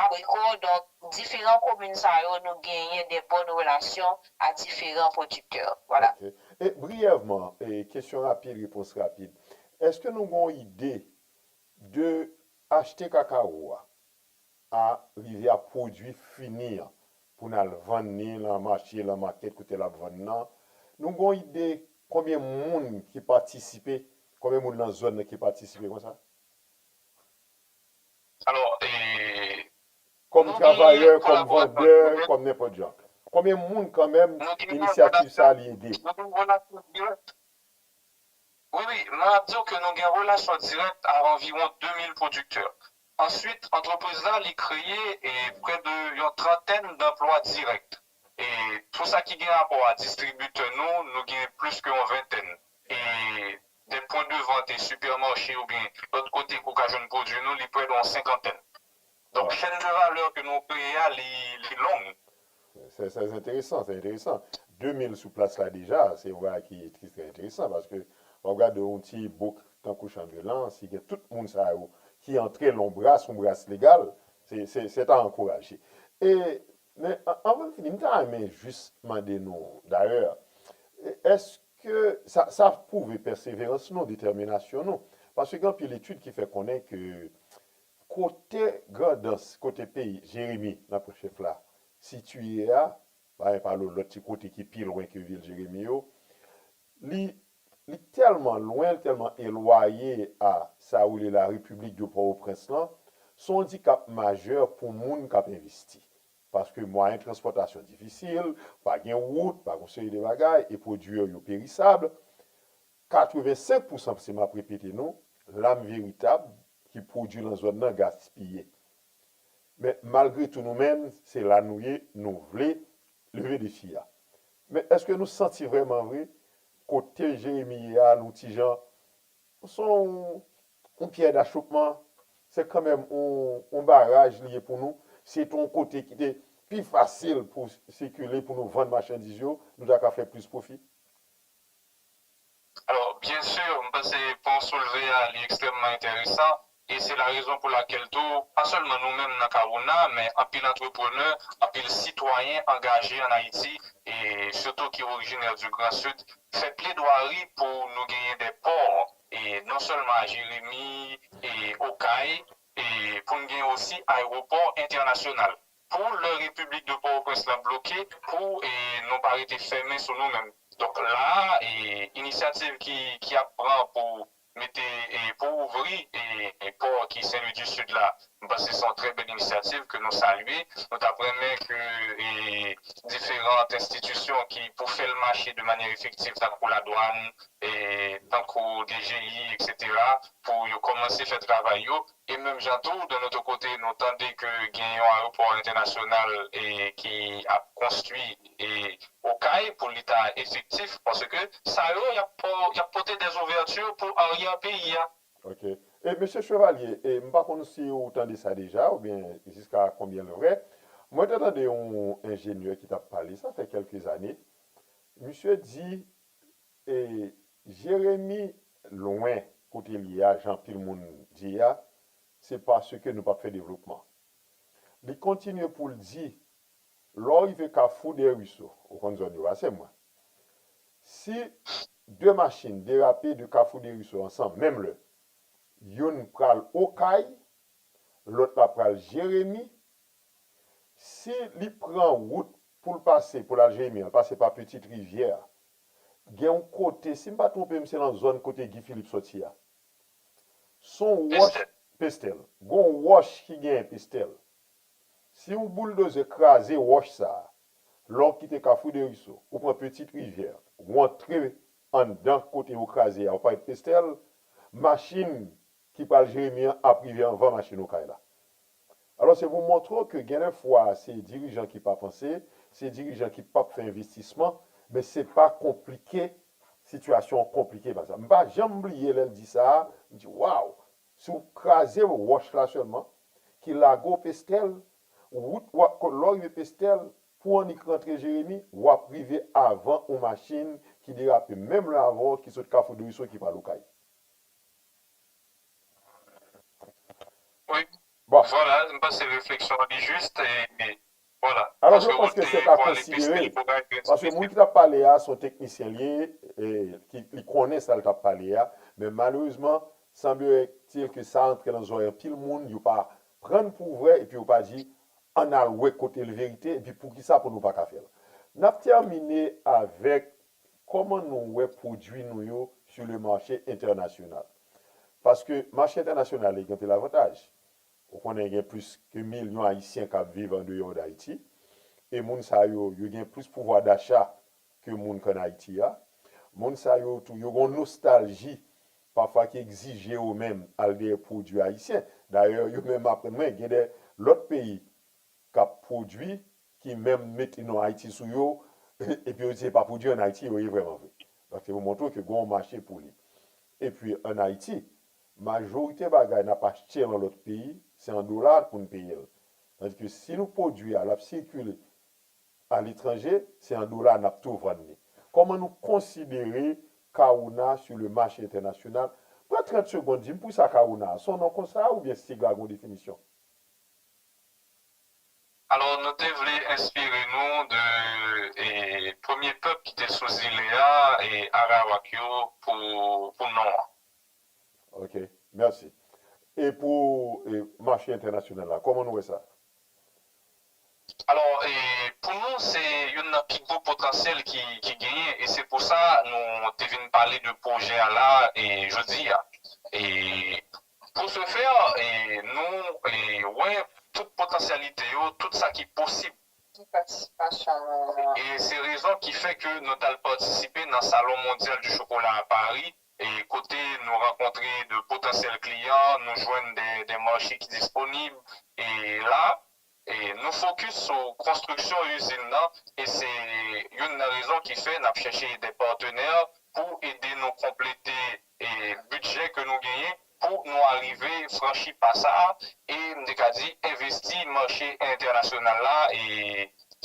Abriko, donk diferan komin sa yo nou genyen de bòn relasyon a diferan pwodiktè. Voilà. Ok. E briyèvman, e kesyon rapid, repons rapid. Èske nou gen yon ide de achte kakawo a, a rive a pwodui fini an, pou n al vann ni lan mache, lan makèt kote l ap vann nan? Nou gen yon ide konbyen moun ki patisipe, konbyen moun nan zòn nan ki patisipe konsa? Alò, e, Kòm travayè, kòm vandè, kòm nenpòt jan. Konbyen moun kanmenm inisyativ sa li ede? Nou gen relasyon dirèk. Wi, wi, mwen ap di w ke nou gen relasyon dirèk a anviwon de mil pwodiktè. Answit, antrepriz la, li kreye e prè de yon trantèn danplwa dirèk. E pou sa ki gen rapò a distribitè nou, nou gen plis ke yon ventèn. E de pwen de vant e sipèmache oubyen lòt kote ke w ka jwenn pwodui nou, li prè de yon senkantèn. Donk, chèn de valè ke nou kreye a, li, li long. Se, se enteresan, se enteresan. De mil sou plas la deja, se yon bagay ki, ki trè enteresan, paske lè w gade yon ti bouk tankou Chanbelan, si gen tout moun sa yo ki antre lan yon bras, yon bras legal, se, se, se ta ankouraje. E, men, an- anvan n fini, m ta renmen jis mande nou, dayè, èske sa, sa pwouve pèseverans nou, detèminasyon nou? Paske gen anpil etid ki fè konnen ke kote Grandans, kote peyi Jeremi, nan pwen chèf la, sitiye a, pa gen pa lòt ti kote ki pi lwen ke vil Jeremi yo, li, li tèlman lwen, li tèlman elwaye a sa yo rele la Repiblik de Pòtoprens lan, se yon andikap majè pou moun k ap envesti. Paske mwayen transpòtasyon difisil, pa gen wout, pa gen yon seri de bagay, e pwodui yo perisab. Katrevensenk pousan, se m ap repete nou, lam veritab ki pwodui lan zòn nan gaspiye. Men malgre tou nou menm, se la nou ye, nou vle leve defi a. Men èske nou santi vrèman vre kote Jeremi ye a, nou ti jan, se yon, yon pyè dachopman, se kanmenm yon, yon baraj li ye pou nou, se te yon kote ki te pi fasil pou sikile, pou nou vann machandiz yo, nou ta ka fè plis pwofi? Alò, byen si, m panse pwen w soulve a, li ekstrèmman enteresan, e se la rezon pou lakèl tou, pa sèlman nou menm nan Kawona, men anpil antreprenè, anpil sitwayen angaje ann Ayiti, e sitou ki orijinè di Gran Sid, fè pledwari pou nou genyen de pò, e non sèlman a Jeremi, e Okay, e pou n gen osi ayewopò entènasyonal. Pou lè Repiblik de Pòtoprens lan bloke, pou e, nou pa rete fèmen sou nou menm. Donk la, e, inisyativ ki, ki ap pran pou mete, e, pou ouvri e, e pò ki Sen Lwi di Sid la, m panse se yon trè bèl inisyativ ke nou salye. Nou t ap renmen ke e, diferan enstitisyon ki pou fè l mache de manyè efektif, tankou ladwàn, e, tankou D G I, et cetera, pou yo kòmanse fè travay yo. E menm jan tou, de notre côté, nou tande ke gen yon ayewopò entènasyonal e ki ap konstwi e Okay pou li ta efektif, paske sa yo, y ap po- y ap pote des ouvertures pou aryè peyi a. Ok. E mesye Chevalier, e m pa konn si ou tande sa deja, oubyen jiska konbyen l vrè. Mwen te tande yon enjenyè ki t ap pale, sa fè kèlke zane. Misye di, e, Jeremi lwen kote l ye a, jan anpil moun di a, se paske nou p ap fè devlopman. Li kontinye pou l di, lè w rive Kafou dè Riso, ou konn zòn yo ase mwen. Si de machin derape de Kafou dè Riso ansanm, menm lè, youn pral Okay, lòt la pral Jeremi, si li pran wout pou l pase, pou l al Jeremi an, l pase pa Petite Rivière, gen yon kote, si m pa twonpe m, se nan zòn kote Guy Philippe sòti a. Se yon wòch, Pestèl. Gen yon wòch ki genyen Pestèl. Si yon bouldozè kraze wòch sa a, lè w kite Kafou dè Riso, ou pran Petite Rivière, ou antre anndan kote yo kraze a, ou parèt Pestèl, machin ki pral Jeremi an ap rive anvan machin Okay la. Alò, se pou montre w ke gen de fwa, se dirijan ki pa panse, se dirijan ki p ap fè envestisman, men se pa konplike, sitiyasyon an konplike pa sa. M pa janm bliye lè l di sa a, m di, waw, si w kraze wòch la sèlman, ki lage w Pestèl, wout w ap, lè w rive Pestèl, pou w annik rantre Jeremi, w ap rive avan yon machin ki derape menm lè avè w, ki sot Kafou Doriso ki pral Okay. Wi. Bon. Vwala, m panse refleksyon an li jis e vwala. Alò, je pense que c'est à considérer. Paske moun ki t ap pale a, se yon teknisyen li ye, e, ki, li konnen sa l t ap pale a, men malerezman, semblerait-il que sa antre nan zòrèy anpil moun, yo pa pran l pou vrè, epi yo pa di, ann al wè kote l verite, epi poukisa pou nou pa ka fè l. N ap tèmine avèk kòman nou wè pwodui nou yo sur le marché international. Paske mache entènasyonal la gen anpil avantaj. Ou konnen gen plis ke milyon Ayisyen k ap viv andeyò d Ayiti. E moun sa yo, yo gen plis pouvwa dacha ke moun k ann Ayiti a. Moun sa yo tou, yo gen yon nostalji pafwa ki egzije yo menm al dèyè pwodui ayisyen. Dayè, yo menm aprann mwen, gen de lòt peyi k ap pwodui, ki menm mete non Ayiti sou yo, epi yo di se pa pwodui ann Ayiti yo ye vrèman vre. Donk, se pou montre w ke gen yon mache pou li. Epi, ann Ayiti, majorite bagay n ap achte nan lòt peyi, se an dola pou n peye l. Tandis ke si nou pwodui a, l ap sikile aletranje, se an dola n ap tou vann li. Kòman nou konsidere Kawouna sur le marché international? Pran trant segonn, di m pou sa Kawouna a, se yon non konsa oubyen sig la gen yon definisyon? Alò, nou te vle enspire nou de e, premye pèp ki te sou zile a, e Arawak yo, pou, pou non an. Ok, mèsi. E pou e, mache entènasyonal la, kòman nou wè sa? Alò, e, pou nou, se youn nan pi gwo potansyèl ki, ki genyen, e se pou sa nou te vin pale de pwojè a la, e, jodi a. E, Pou se fè, e, nou e, wè tout potansyalite yo, tout sa ki posib. Ki patisipasyon nou. E se rezon ki fè ke nou t al patisipe nan Salon Mondyal di Chokola a Pari, e kote nou rankontre de potansyèl kliyan, nou jwenn de, de mache ki disponib, e la, E nou fokis sou konstriksyon izin nan e se youn nan rezon ki fè n ap chèche de patnè pou ede nou konplete e bidjè ke nou genyen pou nou arive franchi pa sa a e m te ka di envesti mache entènasyonal la e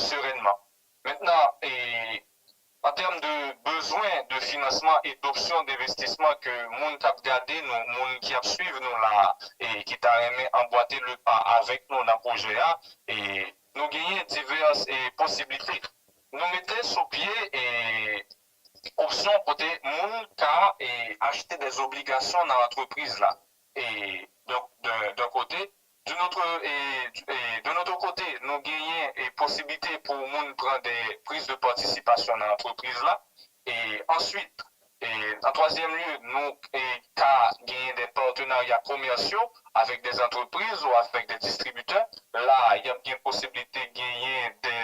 serènman. Mentnan, e An tèm de bezwen de finansman e dopsyon denvestisman ke moun k ap gade nou, moun ki ap swiv nou la a, e ki ta renmen anbwate le pa avèk nou nan pwojè a, e nou genyen divès e posiblite. Nou mete sou pye e opsyon kote moun ka e achte de zobligasyon nan antrepriz la. E donk, d'un d'un côté, D'un autre, e, e, d'un autre côté, nou genyen e posiblite pou moun pran de priz de patisipasyon nan antrepriz la. E answit, e, an twazyèm lye, nou e, ka genyen de patenarya komèsyal avèk de antrepriz ou avèk de distribitè. La, y ap gen posiblite genyen de,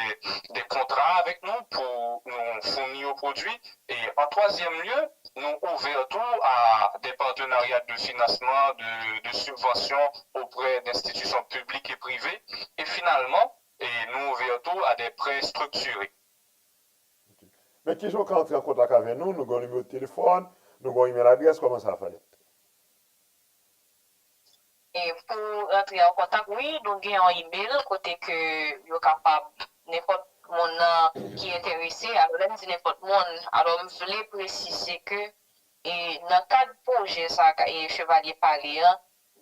de kontra avèk nou pou nou founi yo pwodui. E an twazyèm lye, nou ouvè tou a de partenarya de finansman, de, de sibvansyon oprè de enstitisyon piblik e prive. E finalman, e nou ouvè tou a de prè striktire. Men kijan w ka antre an kontak avè nou? Nou gen yon nimewo de telefòn, nou gen yon imèl adrès, kòman sa ap fèt? E pou rantre an kontak, wi, nou gen yon email kote ke yo kapab, nenpòt moun nan ki enterese, alò lè m di nenpòt moun, alò m vle presize ke e nan kad pwojè sa a e Chevalye pale an,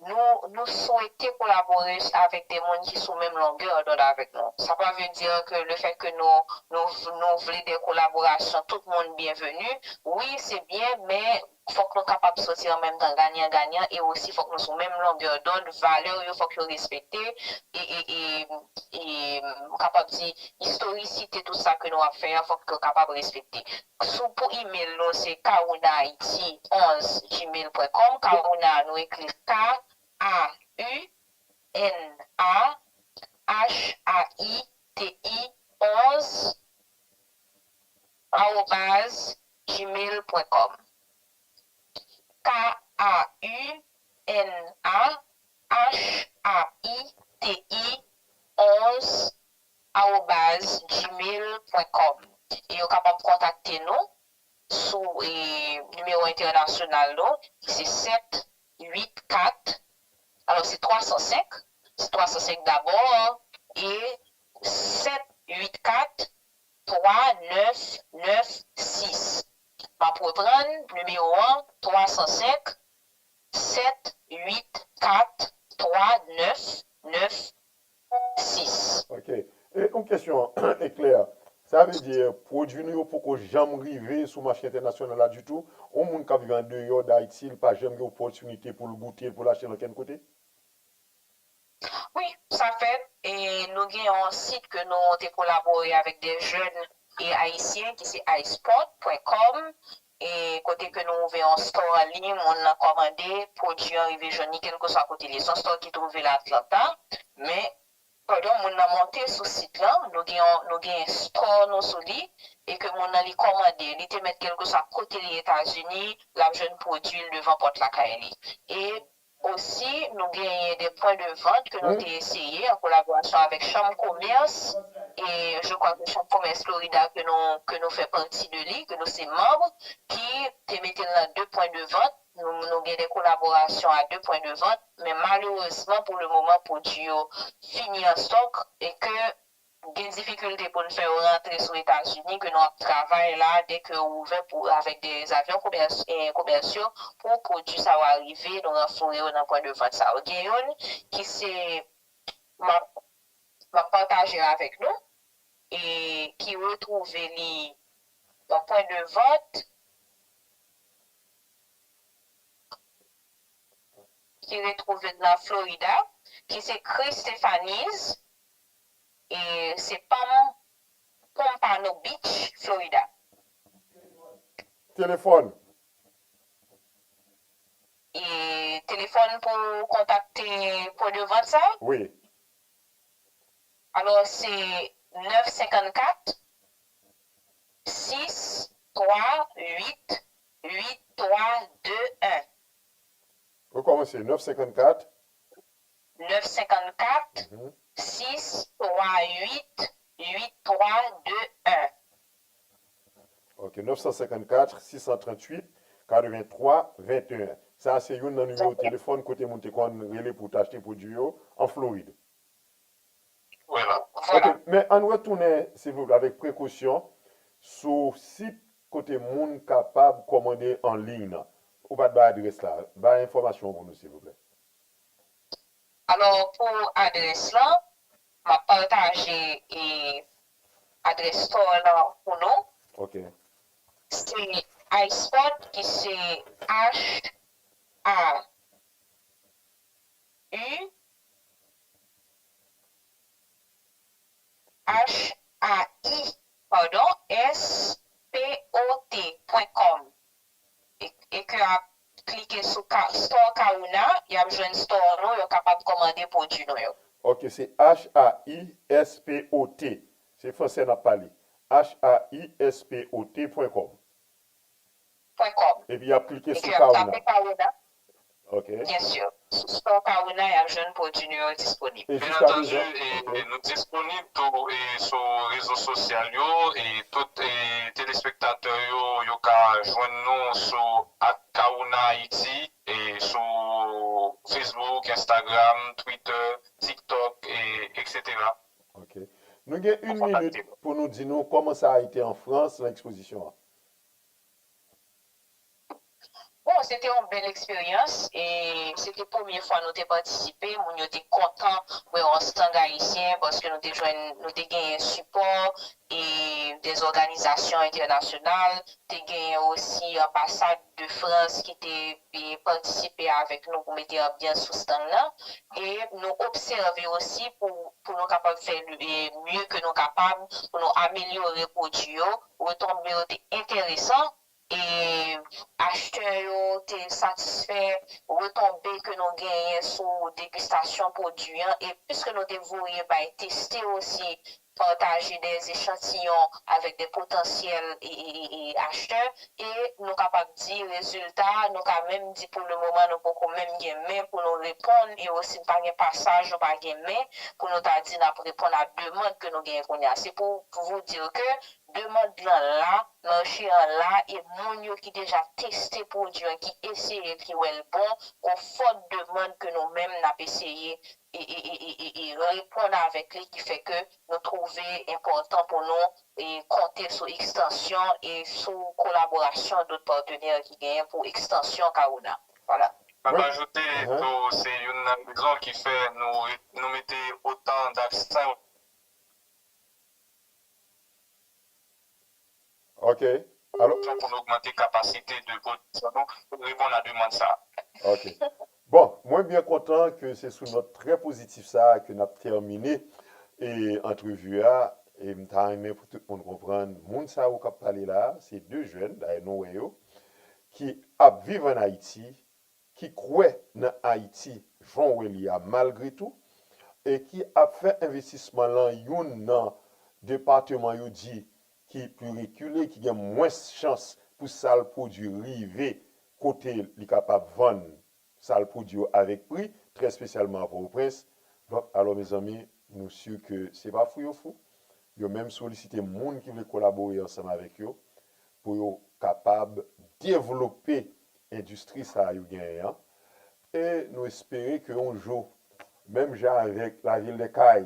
nou, nou swete kolabore avèk de moun ki sou menm longè dòd avèk nou. Sa pa vle di ke le fèt ke nou, nou, nou vle de kolaborasyon, tout moun byenveni. Wi, se byen, men fòk nou kapab soti an menm tan ganyan ganyan e osi fòk nou sou menm longè dòd, valè yo fòk yo respekte e, e, e, e m kapab di istorisite tout sa ke nou ap fè an fòk yo kapab respekte. Sou pou email nou se kawounahiti onz gmail pwen kòm, Kawouna nou ekri K A U N A H A I T I onz arobaz gmail pwen kòm. K A U N A H A I T I gmail point com. E yo kapab kontakte nou sou e, nimewo entènasyonal nou, ki se sèt uit kat, alò se twa san senk, se twa san senk dabò, e sèt uit kat twa nèf nèf sis. M ap reprann nimewo an, twa san senk, sèt uit kat twa nèf nèf sis. Ok. E yon kesyon eklè. Sa vle di, pwodui nou yo poko janm rive sou mache entènasyonal la ditou? Yon moun k ap viv andeyò Dayiti, li pa janm gen opòtinite pou l goute l, pou l achte l ankenn kote? Wi, sa fèt. E nou gen yon sit ke nou te kolabore avèk de jèn e ayisyen ki se isport point com. E kote ke nou ouvè yon store an liy, moun nan kòmande, pwodui an rive jwenn li kèlkeswa kote li ye. Se yon store ki twouve l Atlanta, men pandan moun nan monte sou sit lan, nou gen yon, nou gen store nou sou li, e ke moun nan li kòmande, li te mèt kèlkeswa kote li Etazini, l ap jwenn pwodui l devan pòt lakay li. E osi, nou genyen de pwen de vant ke nou te eseye an kolaborasyon avèk Chanm Komès, e je crois que Chanm Komès Florida ke nou, ke nou fè pati de li, ke nou se manm, ki te mete l nan de pwen de vant. Nou, nou gen de kolaborasyon a de pwen de vant, men malerezman, pou le moman, pwodui yo fini an stòk e ke gen difikilte pou n fè yo rantre sou Etazini, ke nou ap travay la, dè ke yo ouvè pou, avèk de avyon komèsyo pou pwodui sa yo arive, nou ranfore yo nan pwen de vant sa yo. Gen youn ki se, m ap, m ap pataje avèk nou, e ki retwouve li nan pwen de vant, ki retwouve nan Florida, ki se Chris Stefaniz, e se Palm Pompano Beach, Florida. Telefòn. E telefòn pou kontakte pwen de vant sa? Wi. Alò, se nèf senkannkat, sis twa uit, uit twa de en. Rekòmanse, nèf senkannkat. Nèf senkannkat, sis twa uit, uit twa de en. Ok, nèf san senkannkat, sis san tranntuit, katrevenntwa venteyen. Sa a se youn nan nimewo telefòn kote moun te konn rele pou t achte pwodui yo an Florid. Vwala. Ok, men ann retounen, silvouplè, avèk prekosyon, sou sit kote moun kapab kòmande an liy nan. Ou pa t bay adrès la. Bay enfòmasyon pou nou, silvouplè. Alò, pou adrès lan, m ap pataje e adrès store lan pou nou. Ok. Se iSport ki se H A U H A I, padon, S P O T pwen kòm. E, e ke ap klike sou ka, Store Kaouna, y ap jwenn store nou, yo kapab kòmande pwodui nou yo. Ok, se H A I S P O T. Se fransè n ap pale. H A I S P O T pwen kòm. Pwen kòm. Epi y ap klike sou Kaouna. Epi y ap tape Kaouna. Ok. Byen si. Sou store Kaouna, y ap jwenn pwodui nou yo disponib. E jiska prezan, e, nou disponib tou, e, sou rezo sosyal yo, e tout, e, telespektatè yo, yo ka jwenn nou sou at Kaouna Haiti, e sou Facebook, Instagram, Twitter, TikTok, e, etsetera. Ok. Nou gen yon minit pou nou di nou kòman sa a ete an Frans nan ekspozisyon an. Bon, se te yon bèl eksperyans e se te premye fwa nou te patisipe. Moun yo te kontan wè yon stand ayisyen paske nou te jwenn, nou te genyen sipò e de òganizasyon entènasyonal. Te genyen osi anbasad de Frans ki te, e, patisipe avèk nou pou mete anbyans sou stand nan. E nou obsève osi pou, pou nou kapab fè, e, mye ke nou kapab, pou nou amelyore pwodui yo. Retonbe yo te enteresan. E achtè yo te satisfè, retonbe ke nou genyen sou degustasyon pwodui an. E piske nou te voye bay teste osi, pataje de echantiyon avèk de potansyèl e, e, e, e achtè, e nou kapab di rezilta, nou ka menm di pou le moman nou poko menm gen men pou nou reponn, e osi n pa gen pasaj, nou pa gen men pou nou ta di n ap reponn a demann ke nou genyen kounye a. Se pou, pou vous dire que demann lan la, mache an la, e moun yo ki deja teste pwodui an, ki eseye l, ki wè l bon, gon fòt demann ke nou menm n ap eseye e, e, e, e, e, e reponn avèk li, ki fè ke nou twouve enpòtan pou nou e konte sou ekstansyon e sou kolaborasyon dòt patnè ki genyen pou ekstansyon Kawona. Vwala. M ap ajoute tou, se youn nan rezon ki fè nou re-, nou mete otan daksan Ok. Alò, pou n ogmante kapasite de pwodiksyon nou pou n reponn a demann sa a. Ok. Bon, mwen byen kontan ke se sou nòt trè pozitif sa a ke n ap tèmine e antrevi a. E m ta renmen pou tout moun konprann, moun sa yo k ap pale la a, se de jèn, dayè nou wè yo, ki ap viv ann Ayiti, ki kwè nan Ayiti jan w wè li a malgre tou, e ki ap fè envestisman lan youn nan depatman yo di ki pli rekile, ki gen mwens chans pou sa l pwodui rive kote li kapab vann sa l pwodui yo avèk pri, trè espesyalman a Pòtoprens. Donk, alò, mezanmi, nou si ke se pa fou yo fou. Yo menm solisite moun ki vle kolabore ansanm avèk yo pou yo kapab devlope endistri sa a yo genyen an. E nou espere ke yon jou, menm jan avèk lavil dè Kay,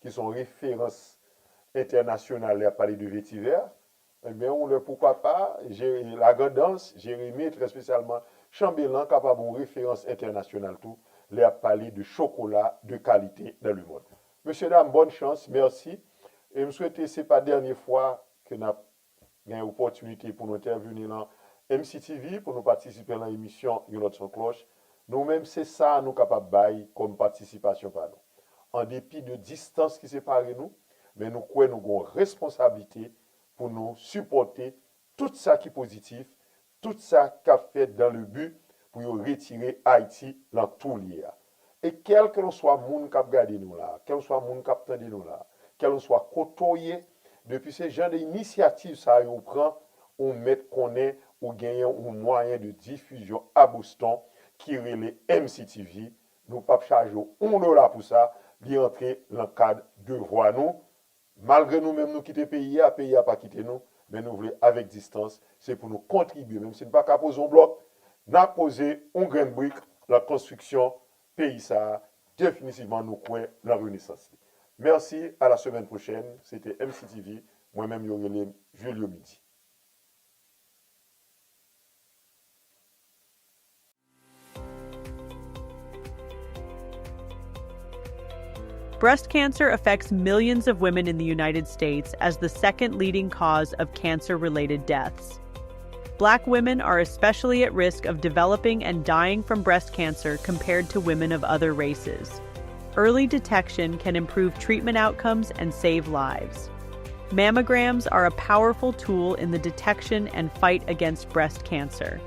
ki se yon referans entènasyonal lè y ap pale de vetivè, ebyen, yon lè, poukwa pa, Lagrandans, Jeremi, trè espesyalman Chanbelan, kapab yon referans entènasyonal tou, lè y ap pale de chokola de kalite dans le monde. Mesye dam, bòn chans, mèsi. E m swete se pa dènye fwa ke n ap gen opòtinite pou nou entèvini lan M C T V, pou nou patisipe lan emisyon Yon lòt son klòch. Nou menm, se sa nou kapab bay kòm patisipasyon pa nou. An depi de distans ki separe nou, men nou kwè nou gen yon responsablite pou nou sipòte tout sa ki pozitif, tout sa k ap fèt dans le but pou yo retire Ayiti lan tou l ye a. E kèlkelanswa moun k ap gade nou la, kèlkanswa moun k ap tande nou la, kèlkanswa kote w ye, depi se jan de inisyativ sa yo ou pran, ou mèt konnen ou genyen yon mwayen de difizyon a Boston ki rele M C T V. Nou p ap chaje w yon dola pou sa, li antre lan kad devwa nou. Malgre nou menm nou kite peyi a, peyi a pa kite nou, men nou vle avèk distans, se pou nou kontribye, menm si n pa ka poze yon blòk, n a poze yon grenn brik lan konstriksyon peyi sa a, definitivman nou kwè nan renesans li. Mèsi, à la semaine prochaine, se te M C T V, mwen menm yo rele m Julio Midi. Breast cancer affects millions of women in the United States as the second leading cause of cancer related deaths. Black women are especially at risk of developing and dying from breast cancer compared to women of other races. Early detection can improve treatment outcomes and save lives. Mammograms are a powerful tool in the detection and fight against breast cancer.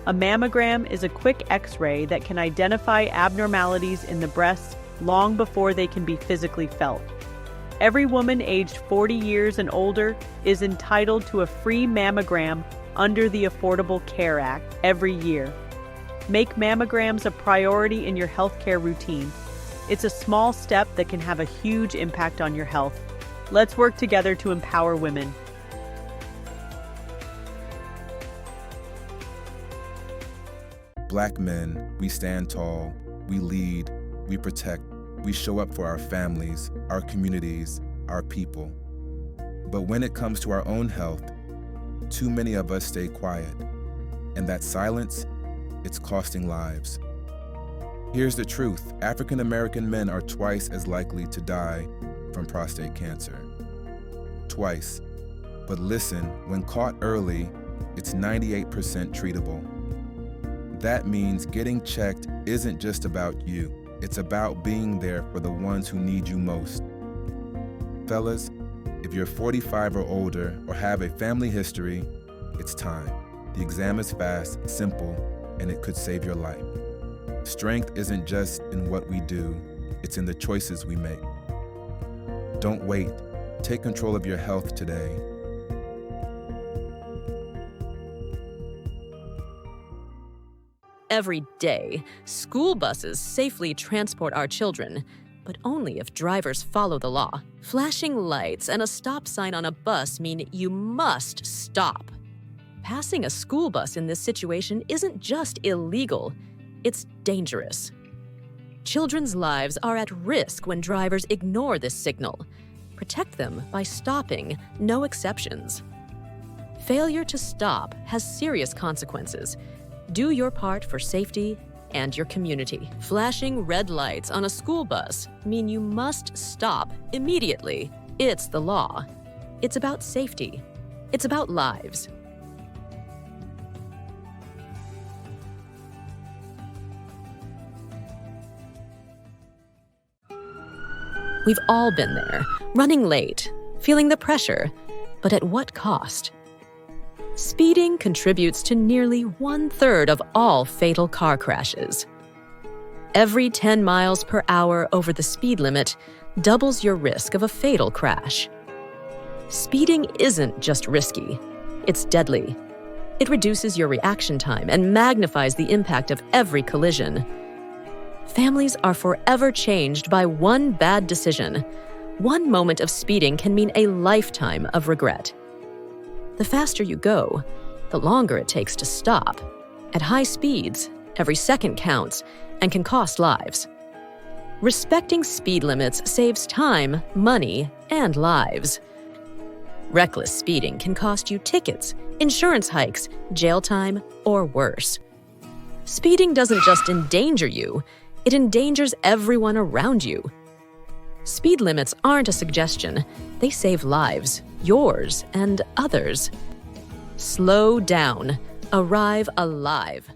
A mammogram is a quick x ray that can identify abnormalities in the breast long before they can be physically felt. Every woman aged forty years and older is entitled to a free mammogram under the Affordable Care Act every year. Make mammograms a priority in your healthcare routine. It's a small step that can have a huge impact on your health. Let's work together to empower women. Black men, we stand tall, we lead, we protect, we show up for our families, our communities, our people. But when it comes to our own health, too many of us stay quiet. And that silence, it's costing lives. Here's the truth: African American men are twice as likely to die from prostate cancer. Twice. But listen, when caught early, it's ninety-eight percent treatable. That means getting checked isn't just about you, it's about being there for the ones who need you most. Fellas, if you're forty-five or older or have a family history, it's time. The exam is fast, simple, and it could save your life. Strength isn't just in what we do, it's in the choices we make. Don't wait. Take control of your health today. Every day, school buses safely transport our children, but only if drivers follow the law. Flashing lights and a stop sign on a bus mean you must stop. Passing a school bus in this situation isn't just illegal, it's dangerous. Children's lives are at risk when drivers ignore this signal. Protect them by stopping, no exceptions. Failure to stop has serious consequences. Do your part for safety and your community. Flashing red lights on a school bus mean you must stop immediately. It's the law. It's about safety. It's about lives. We've all been there, running late, feeling the pressure, but at what cost? Speeding contributes to nearly one third of all fatal car crashes. Every ten miles per hour over the speed limit doubles your risk of a fatal crash. Speeding isn't just risky, it's deadly. It reduces your reaction time and magnifies the impact of every collision. Families are forever changed by one bad decision. One moment of speeding can mean a lifetime of regret. The faster you go, the longer it takes to stop. At high speeds, every second counts and can cost lives. Respecting speed limits saves time, money, and lives. Reckless speeding can cost you tickets, insurance hikes, jail time, or worse. Speeding doesn't just endanger you, it endangers everyone around you. Speed limits aren't a suggestion, they save lives, yours and others. Slow down, arrive alive.